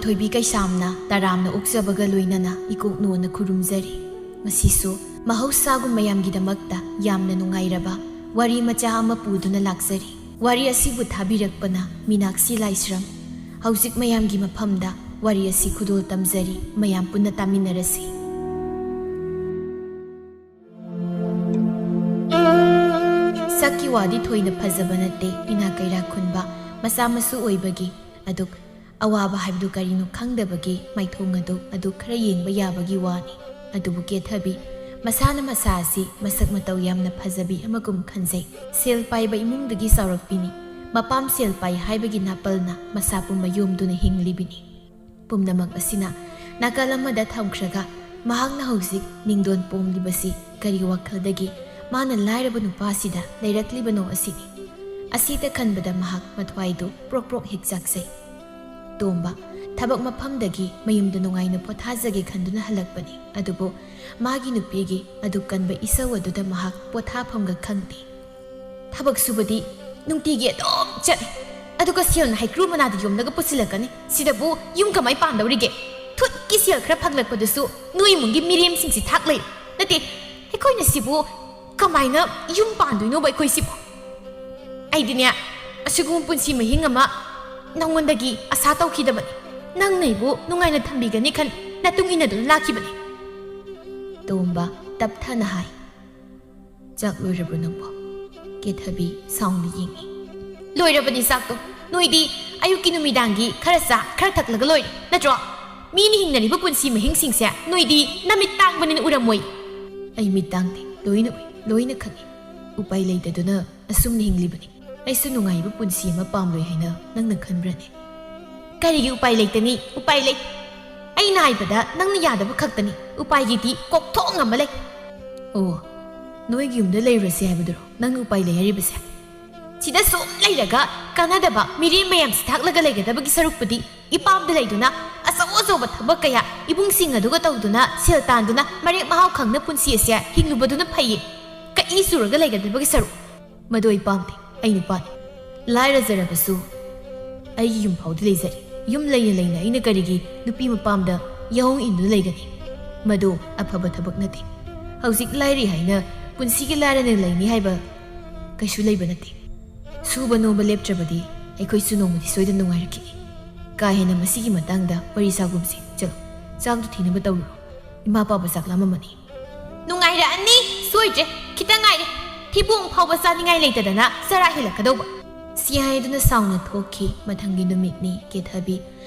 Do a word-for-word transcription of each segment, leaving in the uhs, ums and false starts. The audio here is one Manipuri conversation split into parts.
ꯊꯣꯏꯕꯤ ꯀꯩꯁꯥꯝꯅ ꯇꯔꯥꯝꯅ ꯑꯣꯛꯆꯕꯒ ꯂꯣꯏꯅꯅ ꯏꯀꯣꯛ ꯅꯣꯟꯅ ꯈꯨꯔꯨꯝꯖꯔꯤ꯫ ꯉꯁꯤꯁꯨ ꯃꯍꯧꯁꯥꯒꯨꯝ ꯃꯌꯥꯝꯒꯤꯗꯃꯛꯇ ꯌꯥꯝꯅ ꯅꯨꯡꯉꯥꯏꯔꯕ ꯋꯥꯔꯤ ꯃꯆꯥ ꯑꯃ ꯄꯨꯗꯨꯅ ꯂꯥꯛꯆꯔꯤ꯫ ꯋꯥꯔꯤ ꯑꯁꯤꯕꯨ ꯊꯥꯕꯤꯔꯛꯄꯅ ꯃꯤꯅꯥꯛꯁꯤ ꯂꯥꯏꯁ꯭ꯔꯝ꯫ ꯍꯧꯖꯤꯛ ꯃꯌꯥꯝꯒꯤ ꯃꯐꯝꯗ ꯋꯥꯔꯤ ꯑꯁꯤ ꯈꯨꯗꯣꯜ ꯇꯝꯖꯔꯤ, ꯃꯌꯥꯝ ꯄꯨꯟꯅ ꯇꯥꯃꯤꯟꯅꯔꯁꯤ꯫ ꯁꯛꯀꯤ ꯋꯥꯗꯤ ꯊꯣꯏꯅ ꯐꯖꯕ ꯅꯠꯇꯦ, ꯏꯅꯥꯛ ꯀꯩꯔꯥꯛ ꯈꯨꯟꯕ ꯃꯆꯥ ꯃꯁꯨ ꯑꯣꯏꯕꯒꯤ꯫ ꯑꯗꯨꯛ ꯑꯋꯥꯕ ꯍꯥꯏꯕꯗꯨ ꯀꯔꯤꯅꯣ ꯈꯪꯗꯕꯒꯤ ꯃꯥꯏꯊꯣꯡ ꯑꯗꯨ ꯑꯗꯨꯛ ꯈꯔ ꯌꯦꯡꯕ ꯌꯥꯕꯒꯤ ꯋꯥꯅꯤ꯫ ꯑꯗꯨꯕꯨ ꯀꯦꯊꯕꯤ ꯃꯁꯥꯅ ꯃꯁꯥ ꯑꯁꯤ ꯃꯁꯛ ꯃꯇꯧ ꯌꯥꯝꯅ ꯐꯖꯕꯤ ꯑꯃꯒꯨꯝ ꯈꯟꯖꯩ꯫ ꯁꯦꯜ ꯄꯥꯏꯕ ꯏꯃꯨꯡꯗꯒꯤ ꯆꯥꯎꯔꯛꯄꯤꯅꯤ꯫ ꯃꯄꯥꯝ ꯁꯦꯜ ꯄꯥꯏ ꯍꯥꯏꯕꯒꯤ ꯅꯥꯄꯜꯅ ꯃꯁꯥ ꯄꯨꯝꯕ ꯌꯣꯝꯗꯨꯅ ꯍꯤꯡꯂꯤꯕꯤꯅꯤ꯫ ꯄꯨꯝꯅꯃꯛ ꯑꯁꯤꯅ ꯅꯥꯀꯜ ꯑꯃꯗ ꯊꯝꯈ꯭ꯔꯒ, ꯃꯍꯥꯛꯅ ꯍꯧꯖꯤꯛ ꯅꯤꯡꯗꯣꯟ ꯄꯣꯝꯂꯤꯕꯁꯤ ꯀꯔꯤ ꯋꯥꯈꯜꯗꯒꯤ ꯃꯥꯅ ꯂꯥꯏꯔꯕ ꯅꯨꯄꯥꯁꯤꯗ ꯂꯩꯔꯛꯂꯤꯕꯅꯣ ꯑꯁꯤꯅꯤ꯫ ꯑꯁꯤꯇ ꯈꯟꯕꯗ ꯃꯍꯥꯛ ꯃꯊ꯭ꯋꯥꯏꯗꯨ ꯄ꯭ꯔꯣꯛ ꯄ꯭ꯔꯣꯛ ꯍꯦꯛ ꯆꯥꯛꯆꯩ꯫ ꯇꯣꯝꯕ, ꯊꯕꯛ ꯃꯐꯝꯗꯒꯤ ꯃꯌꯨꯝꯗ ꯅꯨꯡꯉꯥꯏꯅ ꯄꯣꯊꯥꯖꯒꯦ ꯈꯟꯗꯨꯅ ꯍꯜꯂꯛꯄꯅꯤ꯫ ꯑꯗꯨꯕꯨ ꯃꯥꯒꯤ ꯅꯨꯄꯤꯒꯤ ꯑꯗꯨꯛ ꯀꯟꯕ ꯏꯁꯧ ꯑꯗꯨꯗ ꯃꯍꯥꯛ ꯄꯣꯊꯥꯐꯝꯒ ꯈꯪꯗꯦ꯫ ꯊꯕꯛ ꯁꯨꯕꯗꯤ ꯅꯨꯡꯇꯤꯒꯤ ꯑꯗꯨꯝ ꯆꯠꯂꯤ, ꯑꯗꯨꯒ ꯁꯦꯜꯅ ꯍꯩꯀ꯭ꯔꯨ ꯃꯅꯥꯗ ꯌꯣꯝꯂꯒ ꯄꯨꯁꯤꯜꯂꯛꯀꯅꯤ꯫ ꯁꯤꯗꯕꯨ ꯌꯨꯝ ꯀꯃꯥꯏ ꯄꯥꯟꯗꯧꯔꯤꯒꯦ? ꯊꯨꯠꯀꯤ ꯁꯦꯜ ꯈꯔ ꯐꯪꯂꯛꯄꯗꯨꯁꯨ ꯅꯣꯏ ꯏꯃꯨꯡꯒꯤ ꯃꯤꯔꯦꯝꯁꯤꯡꯁꯤ ꯊꯥꯛ ꯂꯩꯔꯦ꯫ ꯅꯠꯇꯦ, ꯑꯩꯈꯣꯏꯅ ꯁꯤꯕꯨ ꯀꯃꯥꯏꯅ ꯌꯨꯝ ꯄꯥꯟꯗꯣꯏꯅꯣꯕ ꯑꯩꯈꯣꯏ ꯁꯤꯕꯨ? ꯑꯩꯗꯤꯅꯦ, ꯑꯁꯤꯒꯨꯝꯕ ꯄꯨꯟꯁꯤ ꯃꯍꯤꯡ ꯑꯃ ꯅꯪꯉꯣꯟꯗꯒꯤ ꯑꯁꯥ ꯇꯧꯈꯤꯗꯕꯅꯤ꯫ ꯅꯪꯅ ꯑꯩꯕꯨ ꯅꯨꯡꯉꯥꯏꯅ ꯊꯝꯕꯤꯒꯅꯤ ꯈꯟ ꯅꯇꯨꯡ ꯏꯟꯅꯗꯨꯅ ꯂꯥꯛꯈꯤꯕꯅꯤ꯫ ꯇꯣꯝꯕ ꯇꯞꯊꯅ ꯍꯥꯏ, "ꯆꯥꯛ ꯂꯣꯏꯔꯕ꯭ꯔꯣ ꯅꯪꯕꯣ?" ꯀꯦꯊꯕꯤ ꯁꯥꯎꯅ ꯌꯦꯡꯏ꯫ "ꯂꯣꯏꯔꯕꯅꯤ ꯆꯥꯛꯇꯣ꯫ ꯅꯣꯏꯗꯤ ꯑꯌꯨꯛꯀꯤ ꯅꯨꯃꯤꯗꯥꯡꯒꯤ ꯈꯔ ꯆꯥ, ꯈꯔ ꯊꯛꯂꯒ ꯂꯣꯏꯔꯦ, ꯅꯠꯇ꯭ꯔꯣ? ꯃꯤꯅ ꯍꯤꯡꯅꯔꯤꯕ ꯄꯨꯟꯁꯤ ꯃꯍꯤꯡꯁꯤꯡꯁꯦ ꯅꯣꯏꯗꯤ ꯅꯃꯤꯠ ꯇꯥꯡꯕꯅꯤꯅ ꯎꯔꯝꯃꯣꯏ꯫" "ꯑꯩ ꯃꯤꯠ ꯇꯥꯡꯗꯦ, ꯂꯣꯏꯅ ꯎꯏ, ꯂꯣꯏꯅ ꯈꯪꯏ꯫ ꯎꯄꯥꯏ ꯂꯩꯇꯗꯨꯅ ꯑꯁꯨꯝꯅ ꯍꯤꯡꯂꯤꯕꯅꯤ꯫ ꯑꯩꯁꯨ ꯅꯨꯡꯉꯥꯏꯕ ꯄꯨꯟꯁꯤ ꯑꯃ ꯄꯥꯝꯂꯣꯏ ꯍꯥꯏꯅ ꯅꯪꯅ ꯈꯟꯕ꯭ꯔꯅꯦ?" "ꯀꯔꯤꯒꯤ ꯎꯄꯥꯏ ꯂꯩꯇꯅꯤ? ꯎꯄꯥꯏ ꯂꯩ꯫ ꯑꯩꯅ ꯍꯥꯏꯕꯗ ꯅꯪꯅ ꯌꯥꯗꯕ ꯈꯛꯇꯅꯤ꯫ ꯎꯄꯥꯏꯒꯤꯗꯤ ꯀꯣꯛꯊꯣꯡ ꯑꯃ ꯂꯩ꯫" "ꯑꯣ, ꯅꯣꯏꯒꯤ ꯌꯨꯝꯗ ꯂꯩꯔꯨꯔꯁꯤ ꯍꯥꯏꯕꯗꯨꯔꯣ ꯅꯪꯅ ꯎꯄꯥꯏ ꯂꯩ ꯍꯥꯏꯔꯤꯕꯁꯦ?" "ꯁꯤꯗ ꯁꯨꯝ ꯂꯩꯔꯒ ꯀꯥꯟꯅꯗꯕ ꯃꯤꯔꯦꯝ ꯃꯌꯥꯝꯁꯤ ꯊꯥꯛꯂꯒ ꯂꯩꯒꯗꯕꯒꯤ ꯁꯔꯨꯛꯄꯨꯗꯤ ꯏꯄꯥꯝꯗ ꯂꯩꯗꯨꯅ ꯑꯆꯧ ꯑꯆꯧꯕ ꯊꯕꯛ ꯀꯌꯥ ꯏꯕꯨꯡꯁꯤꯡ ꯑꯗꯨꯒ ꯇꯧꯗꯨꯅ ꯁꯦꯜ ꯇꯥꯟꯗꯨꯅ ꯃꯔꯦꯛ ꯃꯍꯥꯎ ꯈꯪꯅ ꯄꯨꯟꯁꯤ ꯑꯁꯦ ꯍꯤꯡꯂꯨꯕꯗꯨꯅ ꯐꯩꯌꯦ, ꯀꯛꯏ ꯆꯨꯔꯒ ꯂꯩꯒꯗꯕꯒꯤ ꯁꯔꯨꯛ꯫" "ꯃꯗꯨ ꯑꯩ ꯄꯥꯝꯗꯦ꯫ ꯑꯩ ꯅꯨꯄꯥꯅꯤ꯫ ꯂꯥꯏꯔꯖꯔꯕꯁꯨ ꯑꯩꯒꯤ ꯌꯨꯝ ꯐꯥꯎꯗꯤ ꯂꯩꯖꯔꯤ꯫ ꯌꯨꯝ ꯂꯩꯅ ꯂꯩꯅ ꯑꯩꯅ ꯀꯔꯤꯒꯤ ꯅꯨꯄꯤ ꯃꯄꯥꯝꯗ ꯌꯥꯍꯣꯡ ꯏꯟꯗꯨꯅ ꯂꯩꯒꯅꯤ? ꯃꯗꯨ ꯑꯐꯕ ꯊꯕꯛ ꯅꯠꯇꯦ꯫ ꯍꯧꯖꯤꯛ ꯂꯥꯏꯔꯤ ꯍꯥꯏꯅ ꯄꯨꯟꯁꯤꯒꯤ ꯂꯥꯏꯔꯅ ꯂꯩꯅꯤ ꯍꯥꯏꯕ ꯀꯩꯁꯨ ꯂꯩꯕ ꯅꯠꯇꯦ꯫ ꯁꯨꯕ ꯅꯣꯝꯕ ꯂꯦꯞꯇ꯭ꯔꯕꯗꯤ ꯑꯩꯈꯣꯏꯁꯨ ꯅꯣꯡꯃꯗꯤ ꯁꯣꯏꯗꯅ ꯅꯨꯡꯉꯥꯏꯔꯛꯈꯤꯅꯤ꯫ ꯀꯥ ꯍꯦꯟꯅ ꯃꯁꯤꯒꯤ ꯃꯇꯥꯡꯗ ꯋꯥꯔꯤ ꯁꯥꯒꯨꯝꯁꯤ꯫ ꯆꯠꯂꯣ, ꯆꯥꯛꯇꯨ ꯊꯤꯅꯕ ꯇꯧꯔꯨꯔꯣ꯫ ꯏꯃꯥ ꯄꯥꯕ ꯆꯥꯛ ꯂꯥꯝꯃꯝꯃꯅꯤ꯫ ꯅꯨꯡꯉꯥꯏꯔꯛꯑꯅꯤ, ꯁꯣꯏꯗ꯭ꯔꯦ꯫ ꯈꯤꯇꯪ ꯉꯥꯏꯔꯦ꯫ ꯊꯤꯕꯣꯡ ꯐꯥꯎꯕ ꯆꯥꯅꯤꯡꯉꯥꯏ ꯂꯩꯇꯗꯅ ꯆꯔꯥ ꯍꯦꯜꯂꯛꯀꯗꯧꯕ꯫ ꯁꯤ ꯍꯥꯏꯗꯨꯅ ꯁꯥꯎꯅ ꯊꯣꯛꯈꯤ꯫ ꯃꯊꯪꯒꯤ ꯅꯨꯃꯤꯠꯅꯤ꯫ ꯀꯦꯊꯕꯤ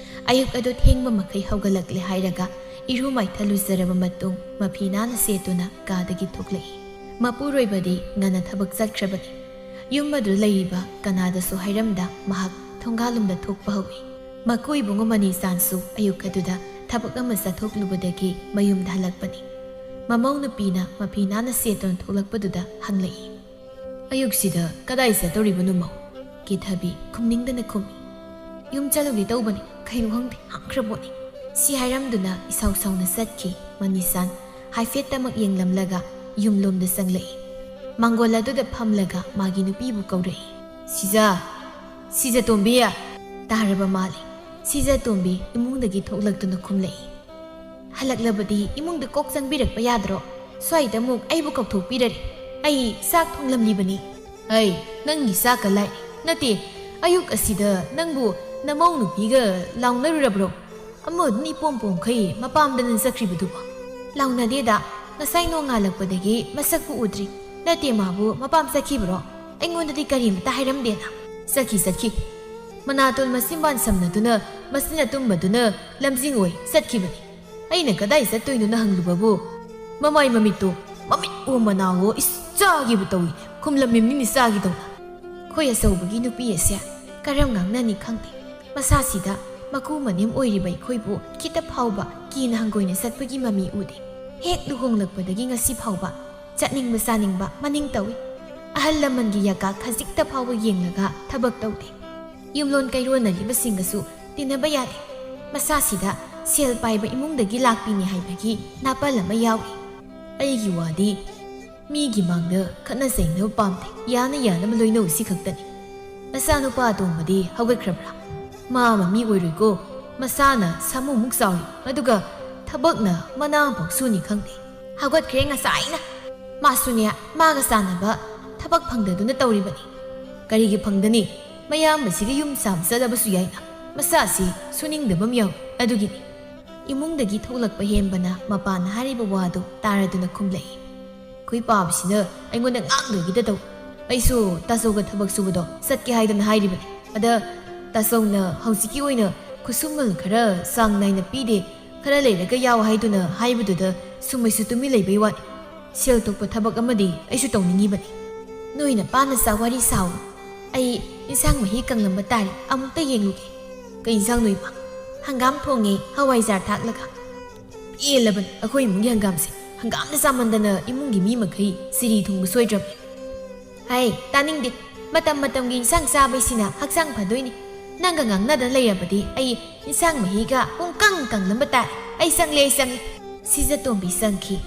ꯑꯌꯨꯛ ꯑꯗꯨ ꯊꯦꯡꯕ ꯃꯈꯩ ꯍꯧꯒꯠꯂꯛꯂꯦ ꯍꯥꯏꯔꯒ ꯏꯔꯨ ꯃꯥꯏꯊ ꯂꯨꯖꯔꯕ ꯃꯇꯨꯡ ꯃꯐꯤ ꯅꯥꯟꯅ ꯁꯦꯠꯇꯨꯅ ꯀꯥꯗꯒꯤ ꯊꯣꯛꯂꯛꯏ꯫ ꯃꯄꯨꯔꯣꯏꯕꯗꯤ ꯉꯟꯅ ꯊꯕꯛ ꯆꯠꯈ꯭ꯔꯕꯅꯤ꯫ ꯌꯨꯝ ꯑꯗꯨꯗ ꯂꯩꯔꯤꯕ ꯀꯅꯥꯗꯁꯨ ꯍꯥꯏꯔꯝꯗ ꯃꯍꯥꯛ ꯊꯣꯡꯒꯥꯜꯂꯣꯝꯗ ꯊꯣꯛꯄ ꯍꯧꯏ꯫ ꯃꯀꯨ ꯏꯕꯨꯡꯉꯣ ꯃꯅꯤꯆꯥꯟꯁꯨ ꯑꯌꯨꯛ ꯑꯗꯨꯗ ꯊꯕꯛ ꯑꯃ ꯆꯠꯊꯣꯛꯂꯨꯕꯗꯒꯤ ꯃꯌꯨꯝꯗ ꯍꯜꯂꯛꯄꯅꯤ꯫ ꯃꯃꯧ ꯅꯨꯄꯤꯅ ꯃꯐꯤ ꯅꯥꯟꯅ ꯁꯦꯠꯇꯨꯅ ꯊꯣꯛꯂꯛꯄꯗꯨꯗ ꯍꯪꯂꯛꯏ꯫ "ꯑꯌꯨꯛꯁꯤꯗ ꯀꯗꯥꯏ ꯆꯠꯇꯧꯔꯤꯕꯅꯣ, ꯃꯧ?" ꯀꯦꯊꯕꯤ ꯈꯨꯝꯅꯤꯡꯗꯅ ꯈꯨꯝꯃꯤ꯫ "ꯌꯨꯝ ꯆꯠꯂꯨꯒꯦ ꯇꯧꯕꯅꯤ, ꯀꯩꯅꯣ ꯈꯪꯗꯦ, ꯍꯥꯡꯈ꯭ꯔꯕꯣꯠꯅꯤ꯫" ꯁꯤ ꯍꯥꯏꯔꯝꯗꯨꯅ ꯏꯁꯥꯎ ꯁꯥꯎꯅ ꯆꯠꯈꯤ꯫ ꯃꯅꯤꯁꯥꯟ ꯍꯥꯏꯐꯦꯠꯇꯃꯛ ꯌꯦꯡꯂꯝꯂꯒ ꯌꯨꯝꯂꯣꯝꯗ ꯆꯪꯂꯛꯏ꯫ ꯃꯥꯡꯒꯣꯜ ꯑꯗꯨꯗ ꯐꯝꯂꯒ ꯃꯥꯒꯤ ꯅꯨꯄꯤꯕꯨ ꯀꯧꯔꯛꯏ꯫ "ꯁꯤꯖ, ꯁꯤꯖꯇꯣꯝꯕꯤ!" ꯇꯥꯔꯕ ꯃꯥꯜꯂꯤ꯫ ꯁꯤꯖꯇꯣꯝꯕꯤ ꯏꯃꯨꯡꯗꯒꯤ ꯊꯣꯛꯂꯛꯇꯨꯅ ꯈꯨꯝꯂꯛꯏ꯫ "ꯍꯜꯂꯛꯂꯕꯗꯤ ꯏꯃꯨꯡꯗ ꯀꯣꯛ ꯆꯪꯕꯤꯔꯛꯄ ꯌꯥꯗ꯭ꯔꯣ? ꯁ꯭ꯋꯥꯏꯗ ꯑꯃꯨꯛ ꯑꯩꯕꯨ ꯀꯧꯊꯣꯛꯄꯤꯔꯔꯦ꯫ ꯑꯩ ꯆꯥꯛ ꯊꯣꯡꯂꯝꯂꯤꯕꯅꯤ꯫" "ꯑꯩ ꯅꯪꯒꯤ ꯆꯥꯛꯀ ꯂꯥꯏ꯫ ꯅꯠꯇꯦ, ꯑꯌꯨꯛ ꯑꯁꯤꯗ ꯅꯪꯕꯨ ꯅꯃꯧ ꯅꯨꯄꯤꯒ ꯂꯥꯎꯅꯔꯨꯔꯕ꯭ꯔꯣ? ꯑꯃꯗꯨꯅ ꯏꯄꯣꯝ ꯄꯣꯝꯈꯩ ꯃꯄꯥꯝꯗꯅ ꯆꯠꯈ꯭ꯔꯤꯕꯗꯨꯕꯣ?" "ꯂꯥꯎꯅꯗꯦꯗ, ꯉꯁꯥꯏ ꯅꯣꯡꯉꯥꯜꯂꯛꯄꯗꯒꯤ ꯃꯁꯛꯄꯨ ꯎꯗ꯭ꯔꯤ꯫ ꯅꯠꯇꯦ, ꯃꯥꯕꯨ ꯃꯄꯥꯝ ꯆꯠꯈꯤꯕ꯭ꯔꯣ? ꯑꯩꯉꯣꯟꯗꯗꯤ ꯀꯔꯤꯃꯇ ꯍꯥꯏꯔꯝꯗꯦꯅ꯫" "ꯆꯠꯈꯤ, ꯆꯠꯈꯤ꯫ ꯃꯅꯥꯇꯣꯟ ꯃꯁꯤꯝꯕꯥꯟ ꯁꯝꯅꯗꯨꯅ ꯃꯆꯤꯟ ꯑꯇꯨꯝꯕꯗꯨꯅ ꯂꯝꯖꯤꯡ ꯑꯣꯏ ꯆꯠꯈꯤꯕꯅꯤ꯫ ꯑꯩꯅ ꯀꯗꯥꯏ ꯆꯠꯇꯣꯏꯅꯣꯅ ꯍꯪꯂꯨꯕꯕꯨ ꯃꯃꯥꯏ ꯃꯃꯤꯠꯇꯣ, ꯃꯃꯤꯠ ꯑꯣ ꯃꯅꯥ ꯑꯣ ꯏꯁ ꯆꯥꯒꯦꯕꯨ ꯇꯧꯏ, ꯈꯨꯝꯂꯝꯃꯤꯕꯅꯤꯅꯦ ꯆꯥꯒꯦ ꯇꯧꯅ꯫" ꯈꯣꯏ ꯑꯆꯧꯕꯒꯤ ꯅꯨꯄꯤ ꯑꯁꯦ ꯀꯔꯝ ꯉꯥꯡꯅꯅꯤ ꯈꯪꯗꯦ꯫ ꯃꯁꯥꯁꯤꯗ ꯃꯀꯨ ꯃꯅꯦꯝ ꯑꯣꯏꯔꯤꯕ ꯑꯩꯈꯣꯏꯕꯨ ꯈꯤꯇ ꯐꯥꯎꯕ ꯀꯤꯅ ꯍꯪꯒꯣꯏꯅ ꯆꯠꯄꯒꯤ ꯃꯃꯤ ꯎꯗꯦ꯫ ꯍꯦꯛ ꯂꯨꯍꯣꯡꯂꯛꯄꯗꯒꯤ ꯉꯁꯤ ꯐꯥꯎꯕ ꯆꯠꯅꯤꯡꯕ ꯆꯥꯅꯤꯡꯕ ꯃꯅꯤꯡ ꯇꯧꯏ꯫ ꯑꯍꯜ ꯂꯃꯟꯒꯤ ꯌꯥꯀꯥ ꯈꯖꯤꯛꯇ ꯐꯥꯎꯕ ꯌꯦꯡꯂꯒ ꯊꯕꯛ ꯇꯧꯗꯦ꯫ ꯌꯨꯝꯂꯣꯟ ꯀꯩꯔꯣꯟꯅꯔꯤꯕꯁꯤꯡꯒꯁꯨ ꯇꯤꯟꯅꯕ ꯌꯥꯗꯦ꯫ ꯃꯁꯥꯁꯤꯗ ꯁꯦꯜ ꯄꯥꯏꯕ ꯏꯃꯨꯡꯗꯒꯤ ꯂꯥꯛꯄꯤꯅꯤ ꯍꯥꯏꯕꯒꯤ ꯅꯥꯄꯜ ꯑꯃ ꯌꯥꯎꯏ꯫ ꯑꯩꯒꯤ ꯋꯥꯗꯤ ꯃꯤꯒꯤ ꯃꯥꯡꯗ ꯈꯠꯅ ꯆꯩꯅꯕ ꯄꯥꯝꯗꯦ꯫ ꯌꯥꯅ ꯌꯥꯅꯕ ꯂꯣꯏꯅꯧ, ꯁꯤ ꯈꯛꯇꯅꯤ꯫ ꯅꯆꯥꯅꯨꯄꯥ ꯑꯇꯣꯝꯕꯗꯤ ꯍꯧꯒꯠꯈ꯭ꯔꯕ꯭ꯔꯥ? ꯃꯥ ꯃꯃꯤ ꯑꯣꯏꯔꯣꯏꯀꯣ꯫ ꯃꯁꯥꯅ ꯁꯥꯃꯨꯃꯨꯛ ꯆꯥꯎꯏ, ꯑꯗꯨꯒ ꯊꯕꯛꯅ ꯃꯅꯥ ꯑꯃꯐꯥꯎ ꯁꯨꯅꯤ ꯈꯪꯗꯦ꯫ ꯍꯧꯒꯠꯈ꯭ꯔꯦ ꯉꯁꯥꯏꯅ꯫ ꯃꯥꯁꯨꯅꯦ, ꯃꯥꯒ ꯆꯥꯟꯅꯕ ꯊꯕꯛ ꯐꯪꯗꯗꯨꯅ ꯇꯧꯔꯤꯕꯅꯤ꯫ ꯀꯔꯤꯒꯤ ꯐꯪꯗꯅꯤ? ꯃꯌꯥꯝꯕꯁꯤꯒ ꯌꯨꯝ ꯁꯥꯕ ꯆꯠꯂꯕꯁꯨ ꯌꯥꯏꯅ꯫ ꯃꯁꯥꯁꯤ ꯁꯨꯅꯤꯡꯗꯕ ꯑꯃ ꯌꯥꯎꯏ, ꯑꯗꯨꯒꯤꯅꯤ꯫ ꯏꯃꯨꯡꯗꯒꯤ ꯊꯣꯛꯂꯛꯄ ꯍꯦꯟꯕꯅ ꯃꯄꯥꯅ ꯍꯥꯏꯔꯤꯕ ꯋꯥꯗꯨ ꯇꯥꯔꯗꯨꯅ ꯈꯨꯝꯂꯛꯏ꯫ ꯑꯩꯈꯣꯏ ꯄꯥꯕꯁꯤꯅ ꯑꯩꯉꯣꯟꯗ ꯉꯥꯡꯗꯣꯏꯒꯤꯗ ꯇꯧ꯫ ꯑꯩꯁꯨ ꯇꯥꯆꯧꯒ ꯊꯕꯛ ꯁꯨꯕꯗꯣ ꯆꯠꯀꯦ ꯍꯥꯏꯗꯅ ꯍꯥꯏꯔꯤꯕꯅꯤ꯫ ꯑꯗ ꯇꯥꯆꯧꯅ ꯍꯧꯖꯤꯛꯀꯤ ꯑꯣꯏꯅ ꯈꯨꯠꯁꯨꯃꯜ ꯈꯔ ꯆꯥꯡ ꯅꯥꯏꯅ ꯄꯤꯗꯦ, ꯈꯔ ꯂꯩꯔꯒ ꯌꯥꯎ ꯍꯥꯏꯗꯨꯅ ꯍꯥꯏꯕꯗꯨꯗ ꯁꯨꯝ ꯑꯩꯁꯨ ꯇꯨꯃꯤꯟ ꯂꯩꯕꯩ ꯋꯥꯅꯤ꯫ ꯁꯦꯜ ꯊꯣꯛꯄ ꯊꯕꯛ ꯑꯃꯗꯤ ꯑꯩꯁꯨ ꯇꯧꯅꯤꯡꯉꯤꯕꯅꯤ꯫ ꯅꯣꯏ ꯅꯄꯥ ꯅꯆꯥ ꯋꯥꯔꯤ ꯁꯥꯎ꯫ ꯑꯩ ꯏꯟꯁꯥꯡ ꯃꯍꯤ ꯀꯪꯂꯝꯕ ꯇꯥꯔꯦ, ꯑꯃꯨꯛꯇ ꯌꯦꯡꯂꯨꯒꯦ꯫ ꯀꯩ ꯏꯟꯁꯥꯡꯅꯣ ꯏꯃꯥ? ꯍꯪꯒꯥꯝ ꯊꯣꯡꯉꯦ, ꯍꯋꯥꯏꯖꯥꯔ ꯊꯥꯛꯂꯒ꯫ ꯄꯦꯜꯂꯕꯅꯤ ꯑꯩꯈꯣꯏ ꯏꯃꯨꯡꯒꯤ ꯍꯪꯒꯥꯝꯁꯦ꯫ ꯍꯪꯒꯥꯝꯅ ꯆꯥꯃꯟꯗꯅ ꯏꯃꯨꯡꯒꯤ ꯃꯤ ꯃꯈꯩ ꯆꯤꯔꯤ ꯊꯨꯡꯕ ꯁꯣꯏꯗ꯭ꯔꯕꯅꯤ꯫ ꯍꯩ, ꯇꯥꯅꯤꯡꯗꯦ꯫ ꯃꯇꯝ ꯃꯇꯝꯒꯤ ꯏꯟꯁꯥꯡ ꯆꯥꯕꯩꯁꯤꯅ ꯍꯛꯆꯥꯡ ꯐꯗꯣꯏꯅꯤ꯫ ꯅꯪꯒ ꯉꯥꯡꯅꯗ ꯂꯩꯔꯕꯗꯤ ꯑꯩ ꯏꯟꯁꯥꯡ ꯃꯍꯤꯒ ꯄꯨꯡꯀꯪ ꯀꯪꯂꯝꯕ ꯇꯥꯏ꯫ ꯑꯩ ꯆꯪꯂꯦ, ꯑꯩ ꯆꯪꯂꯦ꯫ ꯁꯤꯖꯇꯣꯝꯕꯤ ꯆꯪꯈꯤ꯫